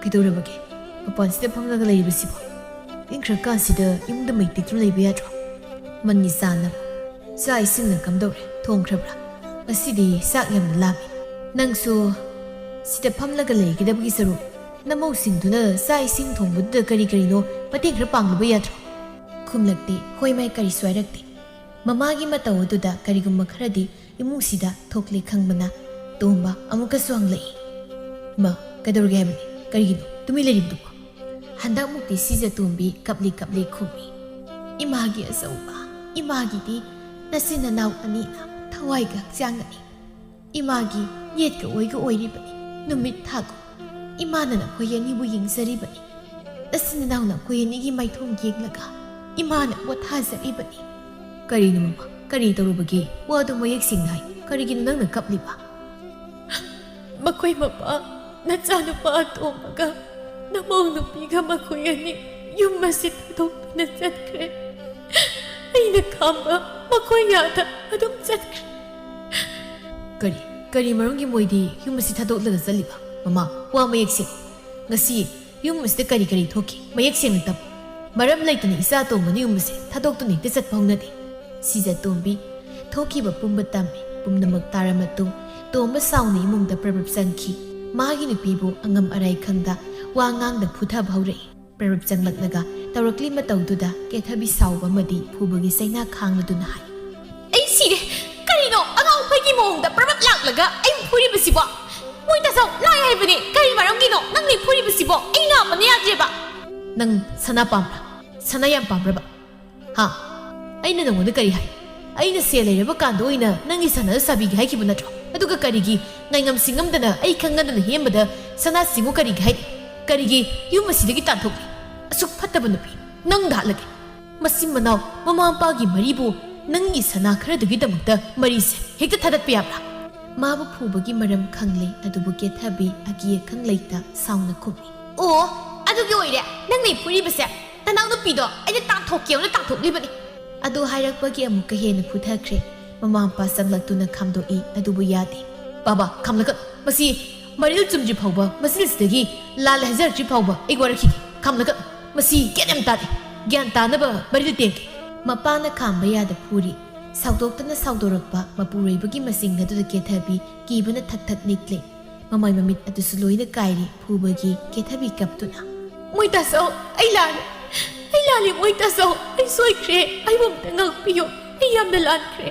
ꯀꯩꯗꯧꯔꯕꯒꯦ? ꯃꯄꯥꯟꯁꯤꯗ ꯐꯝꯂꯒ ꯂꯩꯔꯤꯕꯁꯤꯕꯣ? ꯏꯪꯈ꯭ꯔꯀꯥꯟꯁꯤꯗ ꯏꯃꯨꯡꯗ ꯃꯩ ꯇꯤꯛꯇꯨꯅ ꯂꯩꯕ ꯌꯥꯗ꯭ꯔꯣ?" ꯃꯅꯤꯁꯥꯅ, "ꯆꯥꯛ ꯏꯁꯤꯡꯅ ꯀꯝꯗꯧꯔꯦ? ꯊꯣꯡꯈ꯭ꯔꯕ꯭ꯔꯥ? ꯉꯁꯤꯗꯤ ꯆꯥꯛ ꯌꯥꯝꯅ ꯂꯥꯝꯃꯤ꯫ ꯅꯪꯁꯨ ꯁꯤꯗ ꯐꯝꯂꯒ ꯂꯩꯒꯗꯕꯒꯤ ꯁꯔꯨꯛ, ꯅꯃꯧꯁꯤꯡꯗꯨꯅ ꯆꯥꯛ ꯏꯁꯤꯡ ꯊꯣꯡꯕꯗꯨꯗ ꯀꯔꯤ ꯀꯔꯤꯅꯣ ꯃꯇꯦꯡ ꯈꯔ ꯄꯥꯡꯂꯨꯕ ꯌꯥꯗ꯭ꯔꯣ?" ꯈꯨꯝꯂꯛꯇꯦ꯫ ꯍꯣꯏ ꯃꯥꯏ ꯀꯔꯤꯁꯨ ꯍꯥꯏꯔꯛꯇꯦ꯫ ꯃꯃꯥꯒꯤ ꯃꯇꯧ ꯑꯗꯨꯗ ꯀꯔꯤꯒꯨꯝꯕ ꯈꯔꯗꯤ ꯏꯃꯨꯡꯁꯤꯗ ꯊꯣꯛꯂꯦ ꯈꯪꯕꯅ ꯇꯣꯝꯕ ꯑꯃꯨꯛꯀꯁꯨ ꯍꯪꯂꯛꯏ, "ꯏꯃꯥ, ꯀꯩꯗꯧꯔꯒꯦ ꯍꯥꯏꯕꯅꯤ? ꯀꯔꯤꯒꯤꯅꯣ ꯇꯨꯃꯤꯟ ꯂꯩꯔꯤꯕꯗꯨꯕꯣ?" ꯍꯟꯗꯛꯃꯨꯛꯇꯤ ꯁꯤꯖꯇꯣꯝꯕꯤ ꯀꯞꯂꯤ ꯀꯞꯂꯤ ꯈꯨꯝꯃꯤ, "ꯏꯃꯥꯒꯤ ꯑꯆꯧꯕ, ꯏꯃꯥꯒꯤꯗꯤ ꯅꯆꯤꯟ ꯅꯅꯥꯎ ꯑꯅꯤꯅ ꯊꯋꯥꯏꯒ ꯍꯛꯆꯥꯡꯒꯅꯤ꯫ ꯏꯃꯥꯒꯤ ꯌꯦꯠꯀ ꯑꯣꯏꯒ ꯑꯣꯏꯔꯤꯕꯅꯤ꯫ ꯅꯨꯃꯤꯠ ꯊꯥꯒꯨꯝ ꯏꯃꯥꯅ ꯅꯈꯣꯏ ꯑꯅꯤꯕꯨ ꯌꯦꯡꯖꯔꯤꯕꯅꯤ꯫ ꯅꯆꯤꯟ ꯅꯅꯥꯎ ꯅꯈꯣꯏ ꯑꯅꯤꯒꯤ ꯃꯥꯏꯊꯣꯡ ꯌꯦꯡꯂꯒ ꯏꯃꯥꯅ ꯄꯣꯊꯥꯖꯔꯤꯕꯅꯤ꯫" "ꯀꯔꯤꯅꯣ ꯃꯃꯥ? ꯀꯔꯤ ꯇꯧꯔꯨꯕꯒꯦ? ꯋꯥꯗꯨ ꯃꯌꯦꯛ ꯁꯦꯡꯅ ꯍꯥꯏ꯫ ꯀꯔꯤꯒꯤꯅꯣ ꯅꯪꯅ ꯀꯞꯂꯤꯕ?" "ꯃꯈꯣꯏ ꯃꯄꯥ, ꯅꯆꯥꯅꯨꯄꯥ ꯑꯇꯣꯝꯕꯒ ꯅꯃꯧ ꯅꯨꯄꯤꯒ ꯃꯈꯣꯏ ꯑꯅꯤ ꯌꯨꯝ ꯑꯁꯤ ꯊꯥꯗꯣꯛꯇꯨꯅ ꯆꯠꯈ꯭ꯔꯦ꯫ ꯑꯩꯅ ꯈꯥꯝꯕ ꯃꯈꯣꯏ ꯌꯥꯗ ꯑꯗꯨꯝ ꯆꯠꯈ꯭ꯔꯦ꯫ ꯀꯔꯤ, ꯀꯔꯤ ꯃꯔꯝꯒꯤ ꯃꯣꯏꯗꯤ ꯌꯨꯝ ꯑꯁꯤ ꯊꯥꯗꯣꯛꯂꯒ ꯆꯠꯂꯤꯕ? ꯃꯃꯥ, ꯋꯥ ꯃꯌꯦꯛ ꯁꯦꯡ꯫ ꯉꯁꯤ ꯌꯨꯝ ꯑꯁꯤꯗ ꯀꯔꯤ ꯀꯔꯤ ꯊꯣꯛꯈꯤ? ꯃꯌꯦꯛ ꯁꯦꯡꯅ ꯇꯝꯃꯨ꯫ ꯃꯔꯝ ꯂꯩꯇꯅ ꯏꯆꯥ ꯑꯇꯣꯝꯕꯅ ꯌꯨꯝ ꯑꯁꯤ ꯊꯥꯗꯣꯛꯇꯨꯅ ꯍꯦꯛꯇ ꯆꯠꯄ ꯍꯧꯅꯗꯦ꯫ ꯁꯤꯖꯇꯣꯝꯕꯤ ꯊꯣꯛꯈꯤꯕ ꯄꯨꯝꯕ ꯇꯝꯃꯤ꯫ ꯄꯨꯝꯅꯃꯛ ꯇꯥꯔ ꯃꯇꯨꯡ, ꯇꯣꯝꯕ ꯁꯥꯎꯅ ꯏꯃꯨꯡꯗ ꯄ꯭ꯔꯕꯞ ꯆꯪꯈꯤ꯫ ꯃꯥꯒꯤ ꯅꯨꯄꯤꯕꯨ ꯑꯉꯝ ꯑꯔꯥꯏ ꯈꯪꯗ ꯋꯥ ꯉꯥꯡꯗ ꯐꯨꯊꯕ ꯍꯧꯔꯛꯏ꯫ ꯄ꯭ꯔꯕꯞ ꯆꯪꯂꯛꯂꯒ ꯇꯧꯔꯛꯂꯤ ꯃꯇꯧꯗꯨꯗ ꯀꯦꯊꯕꯤ ꯁꯥꯎꯕ ꯑꯃꯗꯤ ꯐꯨꯕꯒꯤ ꯆꯩꯅꯥ ꯈꯥꯡꯂꯗꯨꯅ ꯍꯥꯏ, "ꯑꯩ ꯁꯤꯔꯦ! ꯀꯔꯤꯅꯣ ꯑꯉꯥꯡ ꯑꯩꯈꯣꯏꯒꯤ ꯃꯑꯣꯡꯗ ꯄ꯭ꯔꯕꯞ ꯂꯥꯛꯂꯒ ꯑꯩ ꯐꯨꯔꯤꯕꯁꯤꯕꯣ? ꯃꯣꯏ ꯇꯥꯆꯧ, ꯂꯥꯛꯑꯦ ꯍꯥꯏꯕꯅꯦ! ꯀꯔꯤ ꯃꯔꯝꯒꯤꯅꯣ ꯅꯪꯅ ꯐꯨꯔꯤꯕꯁꯤꯕꯣ? ꯑꯩ ꯅꯥꯕꯅ ꯌꯥꯗ꯭ꯔꯦꯕ!" "ꯅꯪ ꯁꯅꯥ ꯄꯥꯝꯕ꯭ꯔꯥ? ꯁꯅꯥ ꯌꯥꯝ ꯄꯥꯝꯕ꯭ꯔꯕ? ꯍꯥ? ꯑꯩꯅ ꯅꯪꯉꯣꯟꯗ ꯀꯔꯤ ꯍꯥꯏ? ꯑꯩꯅ ꯁꯦꯜ ꯂꯩꯔꯕ ꯀꯥꯟꯗ ꯑꯣꯏꯅ ꯅꯪꯒꯤ ꯁꯅꯥꯗꯨ ꯁꯥꯕꯤꯒꯦ ꯍꯥꯏꯈꯤꯕ ꯅꯠꯇ꯭ꯔꯣ? ꯑꯗꯨꯒ ꯀꯔꯤꯒꯤ ꯉꯥꯏꯉꯝ ꯁꯤꯡꯉꯝꯗꯅ ꯑꯩ ꯈꯪꯍꯟꯗꯅ ꯍꯦꯝꯕꯗ ꯁꯅꯥ ꯁꯤꯡꯉꯨ ꯀꯔꯤꯒꯤ ꯍꯥꯏꯔꯤ? ꯀꯔꯤꯒꯤ ꯌꯨꯝ ꯑꯁꯤꯗꯒꯤ ꯇꯥꯟꯊꯣꯛꯂꯤ? ꯑꯁꯨꯛ ꯐꯠꯇꯕ ꯅꯨꯄꯤ, ꯅꯪꯗ ꯍꯥꯠꯂꯒꯦ!" ꯃꯆꯤꯟ ꯃꯅꯥꯎ ꯃꯃꯥ ꯃꯄꯥꯒꯤ ꯃꯔꯤꯕꯨ ꯅꯪꯒꯤ ꯁꯅꯥ ꯈꯔꯗꯨꯒꯤꯗꯃꯛꯇ ꯃꯔꯤꯁꯦ ꯍꯦꯛꯇ ꯊꯥꯗꯠꯄ ꯌꯥꯕ꯭ꯔꯥ? ꯃꯥꯕꯨ ꯐꯨꯕꯒꯤ ꯃꯔꯝ ꯈꯪꯂꯦ, ꯑꯗꯨꯕꯨ ꯀꯦꯊꯕꯤ ꯑꯀꯤ ꯑꯈꯪ ꯂꯩꯇ ꯁꯥꯎꯅ ꯈꯨꯝꯃꯤ꯫ "ꯑꯣ, ꯑꯗꯨꯒꯤ ꯑꯣꯏꯔꯦ ꯅꯪꯅ ꯐꯨꯔꯤꯕꯁꯦ? ꯅꯅꯥꯎꯅꯨꯄꯤꯗꯣ ꯑꯩꯅ ꯇꯥꯟꯊꯣꯛꯀꯦꯅ ꯇꯥꯟꯊꯣꯛꯂꯤꯕꯅꯤ!" ꯑꯗꯨ ꯍꯥꯏꯔꯛꯄꯒꯤ ꯑꯃꯨꯛꯀ ꯍꯦꯟꯅ ꯐꯨꯊꯈ꯭ꯔꯦ꯫ ꯃꯃꯥ ꯃꯄꯥ ꯆꯪꯂꯛꯇꯨꯅ ꯈꯥꯝꯗꯣꯛꯏ, ꯑꯗꯨꯕꯨ ꯌꯥꯗꯦ꯫ "ꯕꯥꯕꯥ, ꯈꯥꯝꯂꯛꯀꯅꯨ꯫ ꯃꯁꯤ ꯃꯔꯤꯜ ꯆꯨꯝꯗ꯭ꯔꯤ ꯐꯥꯎꯕ, ꯃꯁꯤꯜꯁꯤꯗꯒꯤ ꯂꯥꯜꯂꯦ ꯍꯥꯏꯖꯔꯛꯇ꯭ꯔꯤ ꯐꯥꯎꯕ ꯑꯩ ꯋꯥꯔꯛꯈꯤꯒꯦ꯫ ꯈꯥꯝꯂꯛꯀꯅꯨ꯫ ꯃꯁꯤ ꯒ꯭ꯌꯥꯟ ꯌꯥꯝ ꯇꯥꯗꯦ꯫ ꯒ꯭ꯌꯥꯟ ꯇꯥꯅꯕ ꯃꯔꯤꯜ ꯇꯦꯡꯒꯦ!" ꯃꯄꯥꯅ ꯈꯥꯝꯕ ꯌꯥꯗ ꯐꯨꯔꯤ꯫ ꯁꯥꯎꯗꯣꯛꯇꯅ ꯁꯥꯎꯗꯣꯔꯛꯄ ꯃꯄꯨꯔꯣꯏꯕꯒꯤ ꯃꯁꯤꯡ ꯑꯗꯨꯗ ꯀꯦꯊꯕꯤ ꯀꯤꯕꯅ ꯊꯛ ꯊꯛ ꯅꯤꯛꯂꯦ꯫ ꯃꯃꯥꯏ ꯃꯃꯤꯠ ꯑꯗꯨꯁꯨ ꯂꯣꯏꯅ ꯀꯥꯏꯔꯦ ꯐꯨꯕꯒꯤ ꯀꯦꯊꯕꯤ ꯀꯞꯇꯨꯅ꯫ "ꯃꯣꯏ ꯇꯥꯆꯧ, ꯑꯩ ꯂꯥꯜꯂꯦ꯫ ꯑꯩ ꯂꯥꯜꯂꯦ, ꯃꯣꯏ ꯇꯥꯆꯧ꯫ ꯑꯩ ꯁꯣꯏꯈ꯭ꯔꯦ꯫ ꯑꯩꯕꯨ ꯑꯝꯇ ꯉꯥꯛꯄꯤꯌꯨ꯫ ꯑꯩ ꯌꯥꯝꯅ ꯂꯥꯟꯈ꯭ꯔꯦ꯫"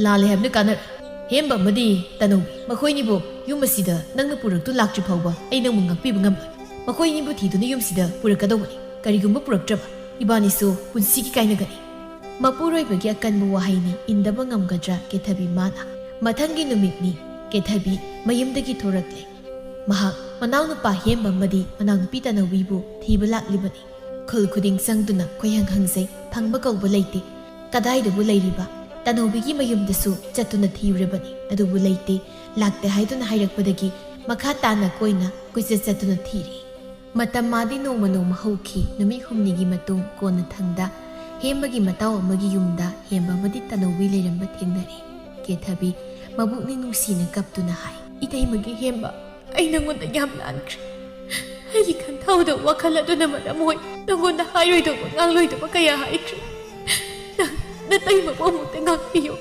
"ꯂꯥꯜꯂꯦ ꯍꯥꯏꯕꯅ ꯀꯥꯟꯅꯔꯣꯏ꯫ ꯍꯦꯝꯕ ꯑꯃꯗꯤ ꯇꯅꯧꯕꯤ, ꯃꯈꯣꯏꯅꯤꯕꯨ ꯌꯨꯝ ꯑꯁꯤꯗ ꯅꯪꯅ ꯄꯨꯔꯛꯇꯨ ꯂꯥꯛꯇ꯭ꯔꯤ ꯐꯥꯎꯕ ꯑꯩ ꯅꯪꯕꯨ ꯉꯥꯛꯄꯤꯕ ꯉꯝꯂꯣꯏ꯫ ꯃꯈꯣꯏꯅꯤꯕꯨ ꯊꯤꯗꯨꯅ ꯌꯨꯝꯁꯤꯗ ꯄꯨꯔꯛꯀꯗꯧꯕꯅꯤ꯫ ꯀꯔꯤꯒꯨꯝꯕ ꯄꯨꯔꯛꯇ꯭ꯔꯕ, ꯏꯕꯥꯅꯤꯁꯨ ꯄꯨꯟꯁꯤꯒꯤ ꯀꯥꯏꯅꯒꯅꯤ꯫" ꯃꯄꯨꯔꯣꯏꯕꯒꯤ ꯑꯀꯟꯕ ꯋꯥꯍꯩꯅꯤ ꯏꯟꯗꯕ ꯉꯝꯒꯗ꯭ꯔꯥ ꯀꯦꯊꯕꯤ ꯃꯥꯅ? ꯃꯊꯪꯒꯤ ꯅꯨꯃꯤꯠꯅꯤ꯫ ꯀꯦꯊꯕꯤ ꯃꯌꯨꯝꯗꯒꯤ ꯊꯣꯔꯛꯂꯦ꯫ ꯃꯍꯥꯛ ꯃꯅꯥꯎꯅꯨꯄꯥ ꯍꯦꯝꯕ ꯑꯃꯗꯤ ꯃꯅꯥꯎꯅꯨꯄꯤ ꯇꯅꯧꯕꯤꯕꯨ ꯊꯤꯕ ꯂꯥꯛꯂꯤꯕꯅꯤ꯫ ꯈꯨꯜ ꯈꯨꯗꯤꯡ ꯆꯪꯗꯨꯅ ꯈꯣꯏꯍꯪ ꯍꯪꯖꯩ, ꯐꯪꯕ ꯀꯧꯕ ꯂꯩꯇꯦ꯫ ꯀꯗꯥꯏꯗꯕꯨ ꯂꯩꯔꯤꯕ? ꯇꯅꯧꯕꯤꯒꯤ ꯃꯌꯨꯝꯗꯁꯨ ꯆꯠꯇꯨꯅ ꯊꯤꯔꯨꯔꯕꯅꯤ, ꯑꯗꯨꯕꯨ ꯂꯩꯇꯦ꯫ ꯂꯥꯛꯇꯦ ꯍꯥꯏꯗꯨꯅ ꯍꯥꯏꯔꯛꯄꯗꯒꯤ ꯃꯈꯥ ꯇꯥꯅ ꯀꯣꯏꯅ ꯀꯣꯏꯆꯠ ꯆꯠꯇꯨꯅ ꯊꯤꯔꯤ꯫ ꯃꯇꯝ ꯃꯥꯗꯤ ꯅꯣꯡꯃ ꯅꯣꯡꯃ ꯍꯧꯈꯤ꯫ ꯅꯨꯃꯤꯠ ꯍꯨꯝꯅꯤꯒꯤ ꯃꯇꯨꯡ ꯀꯣꯟꯅꯊꯪꯗ ꯍꯦꯝꯕꯒꯤ ꯃꯇꯥꯎ ꯑꯃꯒꯤ ꯌꯨꯝꯗ ꯍꯦꯝꯕ ꯑꯃꯗꯤ ꯇꯅꯧꯕꯤ ꯂꯩꯔꯝꯕ ꯊꯦꯡꯅꯔꯦ꯫ ꯀꯦꯊꯕꯤ ꯃꯕꯨꯛꯅꯤꯡ ꯅꯨꯡꯁꯤꯅ ꯀꯞꯇꯨꯅ ꯍꯥꯏ, "ꯏꯇꯩꯃꯒꯤ ꯍꯦꯝꯕ, ꯑꯩ ꯅꯉꯣꯟꯗ ꯌꯥꯝ ꯂꯥꯟꯈ꯭ꯔꯦ꯫ ꯑꯩꯒꯤ ꯈꯟꯊꯍꯧꯗꯕ ꯋꯥꯈꯜ ꯑꯗꯨꯅ ꯃꯔꯝ ꯑꯣꯏ ꯅꯉꯣꯟꯗ ꯍꯥꯏꯔꯣꯏꯗꯧꯕ ꯉꯥꯡꯂꯣꯏꯗꯕ ꯀꯌꯥ ꯍꯥꯏꯈ꯭ꯔꯦ꯫ ꯅꯪ ꯅꯇꯩꯃꯕꯨ ꯑꯃꯨꯛꯇ ꯉꯥꯛꯄꯤꯌꯨ꯫"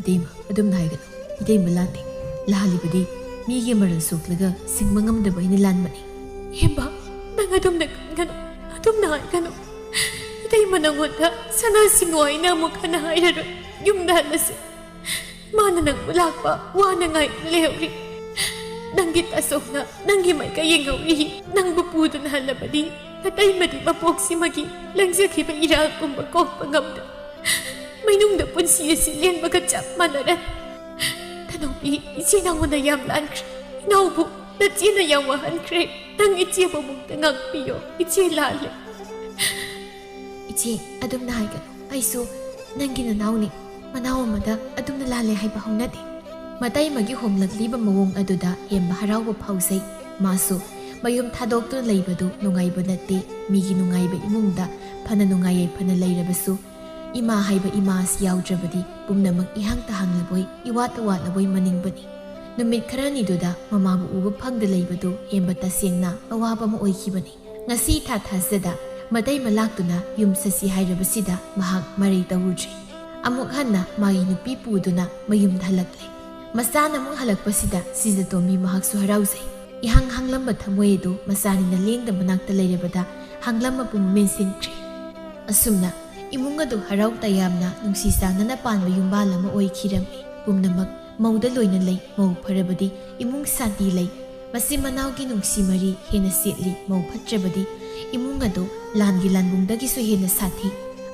"ꯏꯇꯩꯃ, ꯑꯗꯨꯝꯅ ꯍꯥꯏꯒꯅꯨ꯫ ꯏꯇꯩꯃ ꯂꯥꯟꯗꯦ꯫ ꯂꯥꯜꯂꯤꯕꯗꯤ ꯃꯤꯒꯤ ꯃꯔꯜ ꯁꯣꯛꯂꯒ ꯁꯤꯡꯕ ꯉꯝꯗꯕ ꯑꯩꯅ ꯂꯥꯟꯕꯅꯤ꯫" "ꯍꯦꯝꯕ, ꯅꯪ ꯑꯗꯨꯝꯅ ꯈꯟꯒꯅꯨ, ꯑꯗꯨꯝꯅ ꯍꯥꯏꯒꯅꯨ꯫ ꯏꯇꯩꯃ ꯅꯉꯣꯟꯗ ꯁꯅꯥ ꯁꯤꯡꯉꯣ ꯍꯥꯏꯅ ꯑꯃꯨꯛ ꯍꯟꯅ ꯍꯥꯏꯔꯔꯣꯏ꯫ ꯌꯨꯝꯗ ꯍꯜꯂꯁꯤ꯫ ꯃꯥꯅ ꯅꯪꯕꯨ ꯂꯥꯛꯄ ꯋꯥꯅ ꯉꯥꯏꯗꯨꯅ ꯂꯩꯍꯧꯔꯤ꯫ ꯅꯪꯒꯤ ꯇꯥꯆꯧꯅ ꯅꯪꯒꯤ ꯃꯥꯏꯀꯩ ꯌꯦꯡꯍꯧꯔꯤ꯫ ꯅꯪꯕꯨ ꯄꯨꯗꯨꯅ ꯍꯜꯂꯕꯗꯤ ꯅꯇꯩꯃꯗꯤ ꯃꯄꯣꯛꯁꯤꯃꯒꯤ ꯂꯪꯖꯈꯤꯕ ꯏꯔꯥꯜ ꯄꯨꯝꯕ ꯀꯣꯛꯄ ꯉꯝꯗ ꯃꯩꯅꯨꯡꯗ ꯄꯨꯟꯁꯤ ꯑꯁꯤ ꯂꯦꯟꯕꯒ ꯆꯞ ꯃꯥꯟꯅꯔꯦ꯫ ꯇꯅꯧꯕꯤ, ꯏꯆꯦ ꯅꯉꯣꯟꯗ ꯌꯥꯝ ꯂꯥꯟꯈ꯭ꯔꯦ꯫ ꯏꯅꯥꯎꯕꯨ ꯅꯆꯦꯅ ꯌꯥꯝ ꯋꯥꯍꯟꯈ꯭ꯔꯦ꯫ ꯅꯪ ꯏꯆꯦꯕꯨ ꯑꯃꯨꯛꯇ ꯉꯥꯛꯄꯤꯌꯣ꯫ ꯏꯆꯦ ꯂꯥꯜꯂꯦ꯫" "ꯏꯆꯦ, ꯑꯗꯨꯝꯅ ꯍꯥꯏꯒꯅꯨ꯫ ꯑꯩꯁꯨ ꯅꯪꯒꯤ ꯅꯅꯥꯎꯅꯤ꯫ ꯃꯅꯥꯎ ꯑꯃꯗ ꯑꯗꯨꯝꯅ ꯂꯥꯜꯂꯦ ꯍꯥꯏꯕ ꯍꯧꯅꯗꯦ꯫" ꯃꯇꯩꯃꯒꯤ ꯍꯣꯡꯂꯛꯂꯤꯕ ꯃꯑꯣꯡ ꯑꯗꯨꯗ ꯍꯦꯝꯕ ꯍꯔꯥꯎꯕ ꯐꯥꯎꯖꯩ꯫ ꯃꯥꯁꯨ ꯃꯌꯨꯝ ꯊꯥꯗꯣꯛꯇꯨꯅ ꯂꯩꯕꯗꯨ ꯅꯨꯡꯉꯥꯏꯕ ꯅꯠꯇꯦ꯫ ꯃꯤꯒꯤ ꯅꯨꯡꯉꯥꯏꯕ ꯏꯃꯨꯡꯗ ꯐꯅ ꯅꯨꯡꯉꯥꯏ ꯌꯥꯏꯐꯅ ꯂꯩꯔꯕꯁꯨ ꯏꯃꯥ ꯍꯥꯏꯕ ꯏꯃꯥ ꯑꯁꯤ ꯌꯥꯎꯗ꯭ꯔꯕꯗꯤ ꯄꯨꯝꯅꯃꯛ ꯏꯍꯥꯡꯇ ꯍꯥꯡꯂꯕꯣꯏ, ꯏꯋꯥꯠꯇ ꯋꯥꯠꯂꯕꯣꯏ ꯃꯅꯤꯡꯕꯅꯤ꯫ ꯅꯨꯃꯤꯠ ꯈꯔꯅꯤꯗꯨꯗ ꯃꯃꯥꯕꯨ ꯎꯕ ꯐꯪꯗ ꯂꯩꯕꯗꯨ ꯍꯦꯝꯕ ꯇꯁꯦꯡꯅ ꯑꯋꯥꯕ ꯑꯃ ꯑꯣꯏꯈꯤꯕꯅꯤ꯫ ꯉꯁꯤ ꯏꯊꯥ ꯊꯥꯖꯗ ꯃꯇꯩꯃ ꯂꯥꯛꯇꯨꯅ ꯌꯨꯝ ꯆꯠꯁꯤ ꯍꯥꯏꯔꯕꯁꯤꯗ ꯃꯍꯥꯛ ꯃꯔꯩ ꯇꯧꯔꯨꯗ꯭ꯔꯦ꯫ ꯑꯃꯨꯛ ꯍꯟꯅ ꯃꯥꯒꯤ ꯅꯨꯄꯤ ꯄꯨꯗꯨꯅ ꯃꯌꯨꯝꯗ ꯍꯜꯂꯛꯂꯦ꯫ ꯃꯆꯥꯅ ꯑꯃꯨꯛ ꯍꯜꯂꯛꯄꯁꯤꯗ ꯁꯤꯖꯇꯣꯝꯕꯤ ꯃꯍꯥꯛꯁꯨ ꯍꯔꯥꯎꯖꯩ꯫ ꯏꯍꯥꯡ ꯍꯥꯡꯂꯝꯕ ꯊꯃꯣꯏ ꯑꯗꯨ ꯃꯆꯥꯅꯤꯅ ꯂꯦꯡꯗ ꯃꯅꯥꯛꯇ ꯂꯩꯔꯕꯗ ꯍꯥꯡꯂꯝꯕ ꯄꯨꯝꯕ ꯃꯦꯟꯁꯤꯟꯈ꯭ꯔꯦ꯫ ꯑꯁꯨꯝꯅ ꯏꯃꯨꯡ ꯑꯗꯨ ꯍꯔꯥꯎ ꯇꯌꯥꯝꯅ ꯅꯨꯡꯁꯤ ꯆꯥꯟꯅꯅ ꯄꯥꯟꯕ ꯌꯨꯝꯕꯥꯜ ꯑꯃ ꯑꯣꯏꯈꯤꯔꯝꯃꯤ꯫ ꯄꯨꯝꯅꯃꯛ ꯃꯧꯗ ꯂꯣꯏꯅ ꯂꯩ꯫ ꯃꯧ ꯐꯔꯕꯗꯤ ꯏꯃꯨꯡ ꯁꯥꯟꯇꯤ ꯂꯩ꯫ ꯃꯆꯤꯟ ꯃꯅꯥꯎꯒꯤ ꯅꯨꯡꯁꯤ ꯃꯔꯤ ꯍꯦꯟꯅ ꯁꯦꯠꯂꯤ꯫ ꯃꯧ ꯐꯠꯇ꯭ꯔꯕꯗꯤ ꯏꯃꯨꯡ ꯑꯗꯨ ꯂꯥꯟꯒꯤ ꯂꯥꯟꯕꯨꯡꯗꯒꯤꯁꯨ ꯍꯦꯟꯅ ꯁꯥꯊꯤ꯫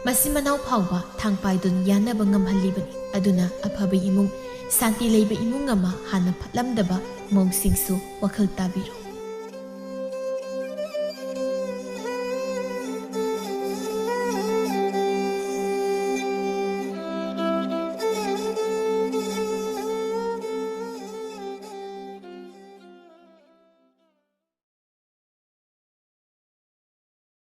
ꯃꯆꯤꯟ ꯃꯅꯥꯎ ꯐꯥꯎꯕ ꯊꯥꯡ ꯄꯥꯏꯗꯨꯅ ꯌꯥꯅꯕ ꯉꯝꯍꯜꯂꯤꯕꯅꯤ꯫ ꯑꯗꯨꯅ ꯑꯐꯕ ꯏꯃꯨꯡ, ꯁꯥꯟꯇꯤ ꯂꯩꯕ ꯏꯃꯨꯡ ꯑꯃ ꯍꯥꯟꯅ ꯐꯠꯂꯝꯗꯕ ꯃꯧꯁꯤꯡꯁꯨ ꯋꯥꯈꯜ ꯇꯥꯕꯤꯔꯣ꯫